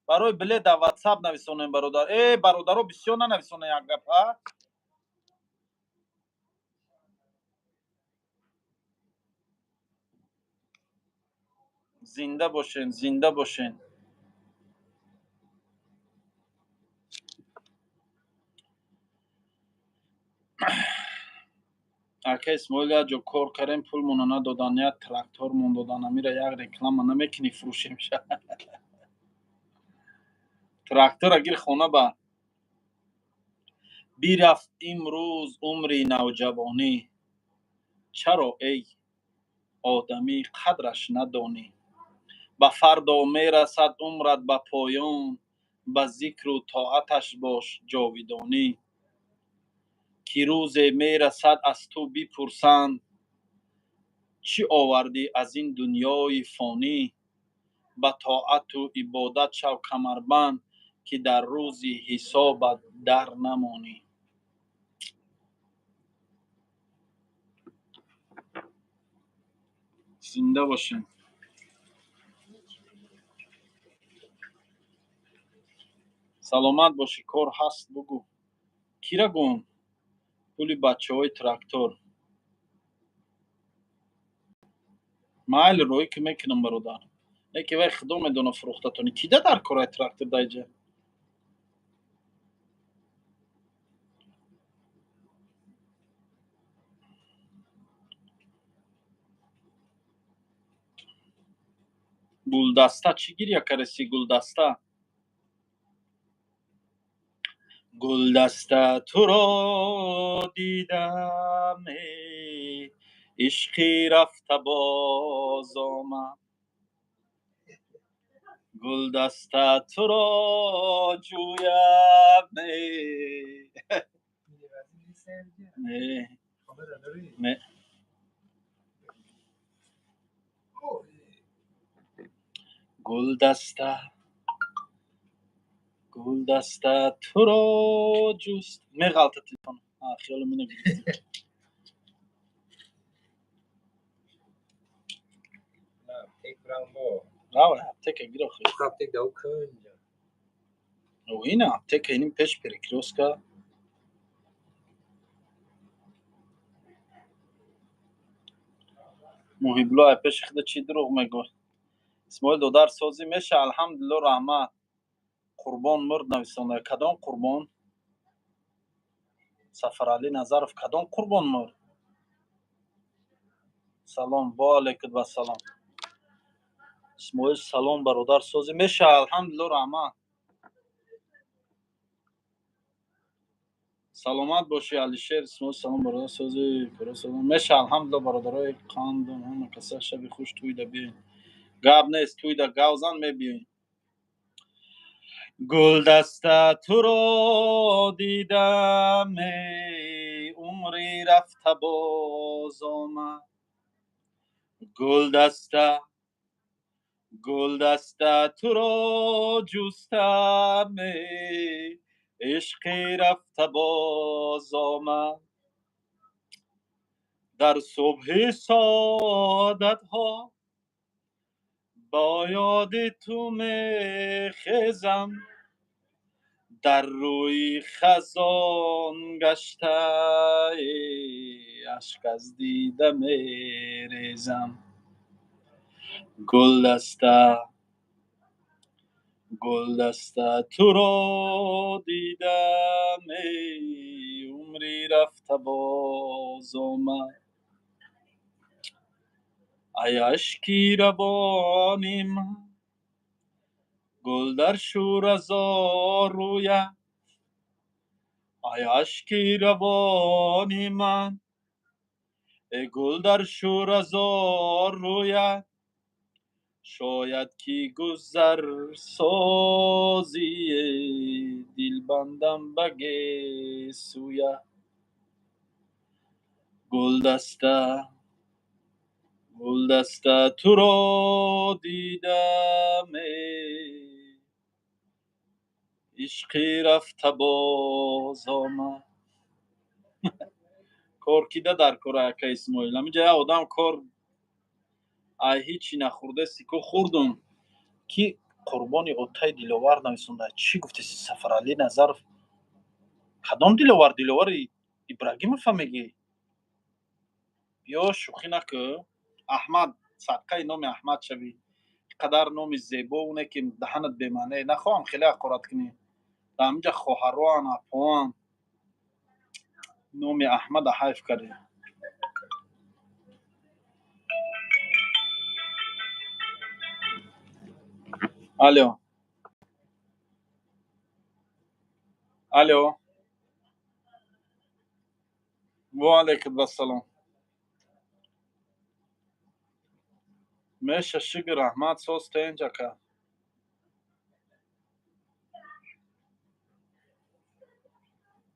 Барои билет дар ватсап нависонем, бародар. Э, бародаро, бисёр нанависонем, як гап а. Зинда бошен, зинда бошен. Ака Исмоил, як ҷо кор кардем, пулмона надодан, як трактормон додан. Амира як реклама намекунӣ, фурӯшемша? Трактора гир, хона бар. Бирафт имрӯз умри навҷавонӣ, чаро, эй одамӣ, қадраш надонӣ? Ба фардо мерасад умрат ба поён, ба зикру тоаташ бош ҷовидонӣ. Ки рӯзе мерасад, аз ту бипурсанд: чӣ овардӣ аз ин дунёи фонӣ? Ба тоату ибодат шав камарбанд, ки дар рӯзи ҳисобат дар намонӣ. Зинда бошем. Саломат бошӣ. Кор ҳаст, бугӯ. Кира гӯм? Пули бачаҳои трактор майли, роӣ ки мекунам, бародар. Не ки вай худо медона, фурӯхтатони кида дар кораи трактор даиҷа. Гулдаста, чӣ гиря кардаси, Гулдаста? Гулдаста, туро дидам, ишқи рафта боз омад. Гулдаста, туро ҷӯям. Не, не. Гулдаста, Гулдаста, туро ҷуст. Меғалта телефон, хиёлам ина гирифтӣ. Рава, аптека гир охи. Ина аптека, иним пеш перекрёстка. Муҳибло ай пеши худа чӣ дурӯғ мегӯ? Исмоил додар, созӣ меша, алҳамдулилло, раҳмат. Қурбон мурд нависонда. Кадом Қурбон? Сафаралӣ Назаров, кадом Қурбон мурд? Салом, во алайкум вассалом. Исмоил, салом, бародар, созӣ меша, алҳамдулилло, раҳмат. Саломат бошӣ, Алишер. Исмоил, салом, бародар, созӣ салом меша, алҳамдулилло. Бародарои қандум, ҳама каса шаби хуш, тӯйда биёед. Гап нест, тӯйда гавзан, мебиёем. Гулдаста, туро дидам, умри рафта боз омад. Гулдаста, Гулдаста, туро ҷустам, ишқи рафта боз омад. Дар субҳи саодатҳо бо ёди ту мехезам, дар рӯи хазон гашта ашк аз дида мерезам. Гулдаста, Гулдаста, туро дидам, умри рафта боз омад. Ай ашки равони ман, гул дар шӯразор рӯяд. Ай ашки равони ман, э гул дар шӯразор рӯяд. Шояд ки гузар созӣ, дилбандам ба гесӯя. Гулдаста, Гулдаста, туро дидам, ишқи рафта боз омад. Кор кида дар кора, ака Исмоил? Ҳаминҷа як одам кор ай ҳичи нахӯрдаси ку, хӯрдум. Ки Қурбони отаи Диловар нависонда? Чӣ гуфтеси, Сафаралӣ Назаров? Кадом Диловар? Диловари Ибрагимова мегӣ? Ё шӯхӣ накӯ, Аҳмад. Садқаи номи Аҳмад шавӣ, қадар номи зебо, оне ки даҳанат бемаъне. Нахоҳам хеле ҳақорат кунӣ, дар ҳаминҷа хоҳароан, апоан. Номи Аҳмада ҳайф кардӣ. Алло, алло. Ва алайкум ассалом. Меша, шукр, раҳмат, соз тенҷ, ака.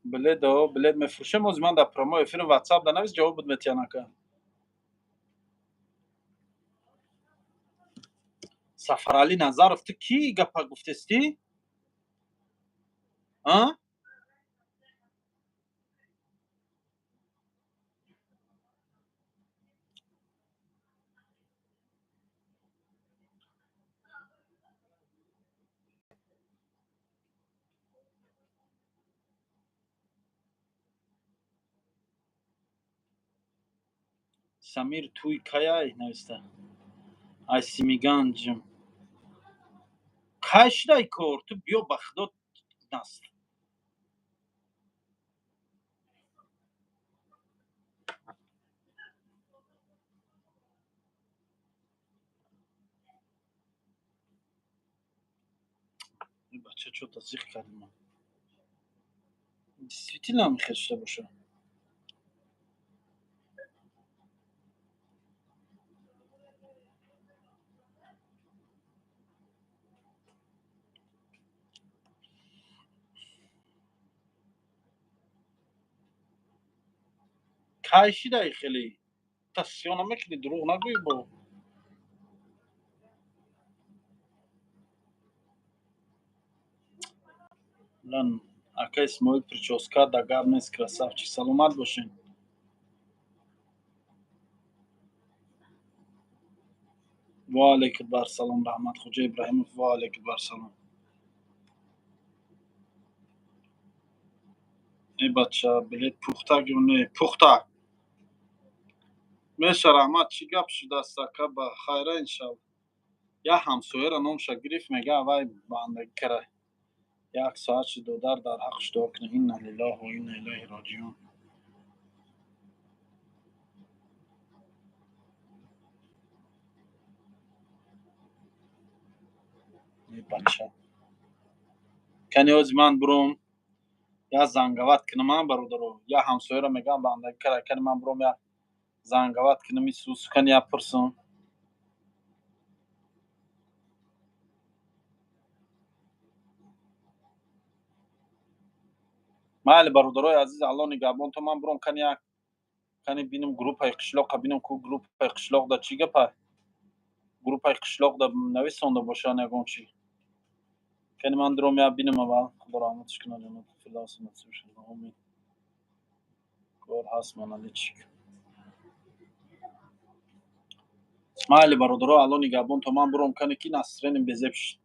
Билет о, билет мефурӯшем. Ози ман дар прямой эфирм ватсап да навис, ҷавоб буд метиҳан, ака. Сафаралӣ Назаров, ту кӣ гапа гуфтестӣ? А? Самир туй каяй нависта. Ай Симиганҷм. Кай шудай кор? Ту биё, ба худо наст. Бача чё-то зиқ кардим. Действительно мехел шуда боша. Кай шидай хеле? Та сиё намекунӣ, дурӯғ нагӯй бо. Лан ака Исмоил, прическа да гап нест, красавчик, саломат бошен. Ва алайкум барсалом, раҳмат, Хоҷа Ибраҳимов, ва алайкум барсалом. Э бача, билет пухтак ё не? Пухтак. Меша, раҳмат, чӣ гап шудааст, ака, ба хайра иншалло. Як ҳамсояро номша гирифт, мега вай бандагӣ кара. Як соат шуд, додар дар ҳаққш дуо кунед. Инна лиллаҳи ва инна илайҳи роҷиун. Э бача. Кани ози ман буром як зангават кунам, а бародаро. Як ҳамсояро мегам бандагӣ кара, кани ман буром як зангават кунам, исус кани як пурсам. Майли, бародарои азиз, Алло нигаҳбон, то ман буром кани як кани бинам группаи қишлоқа, бинам ку группаи қишлоқда чӣ гапа. Группаи қишлоқда нависонда бошанд ягон чӣ. Кани ман дуром як бинам аввал. Худо раҳматаш кунад, ҷаннати фирдавс насиб шавад. Омин. Кор ҳаст маналичик. Майли, бародаро, Алло нигаҳбон, то ман буром кани ки настроением безеб шуд.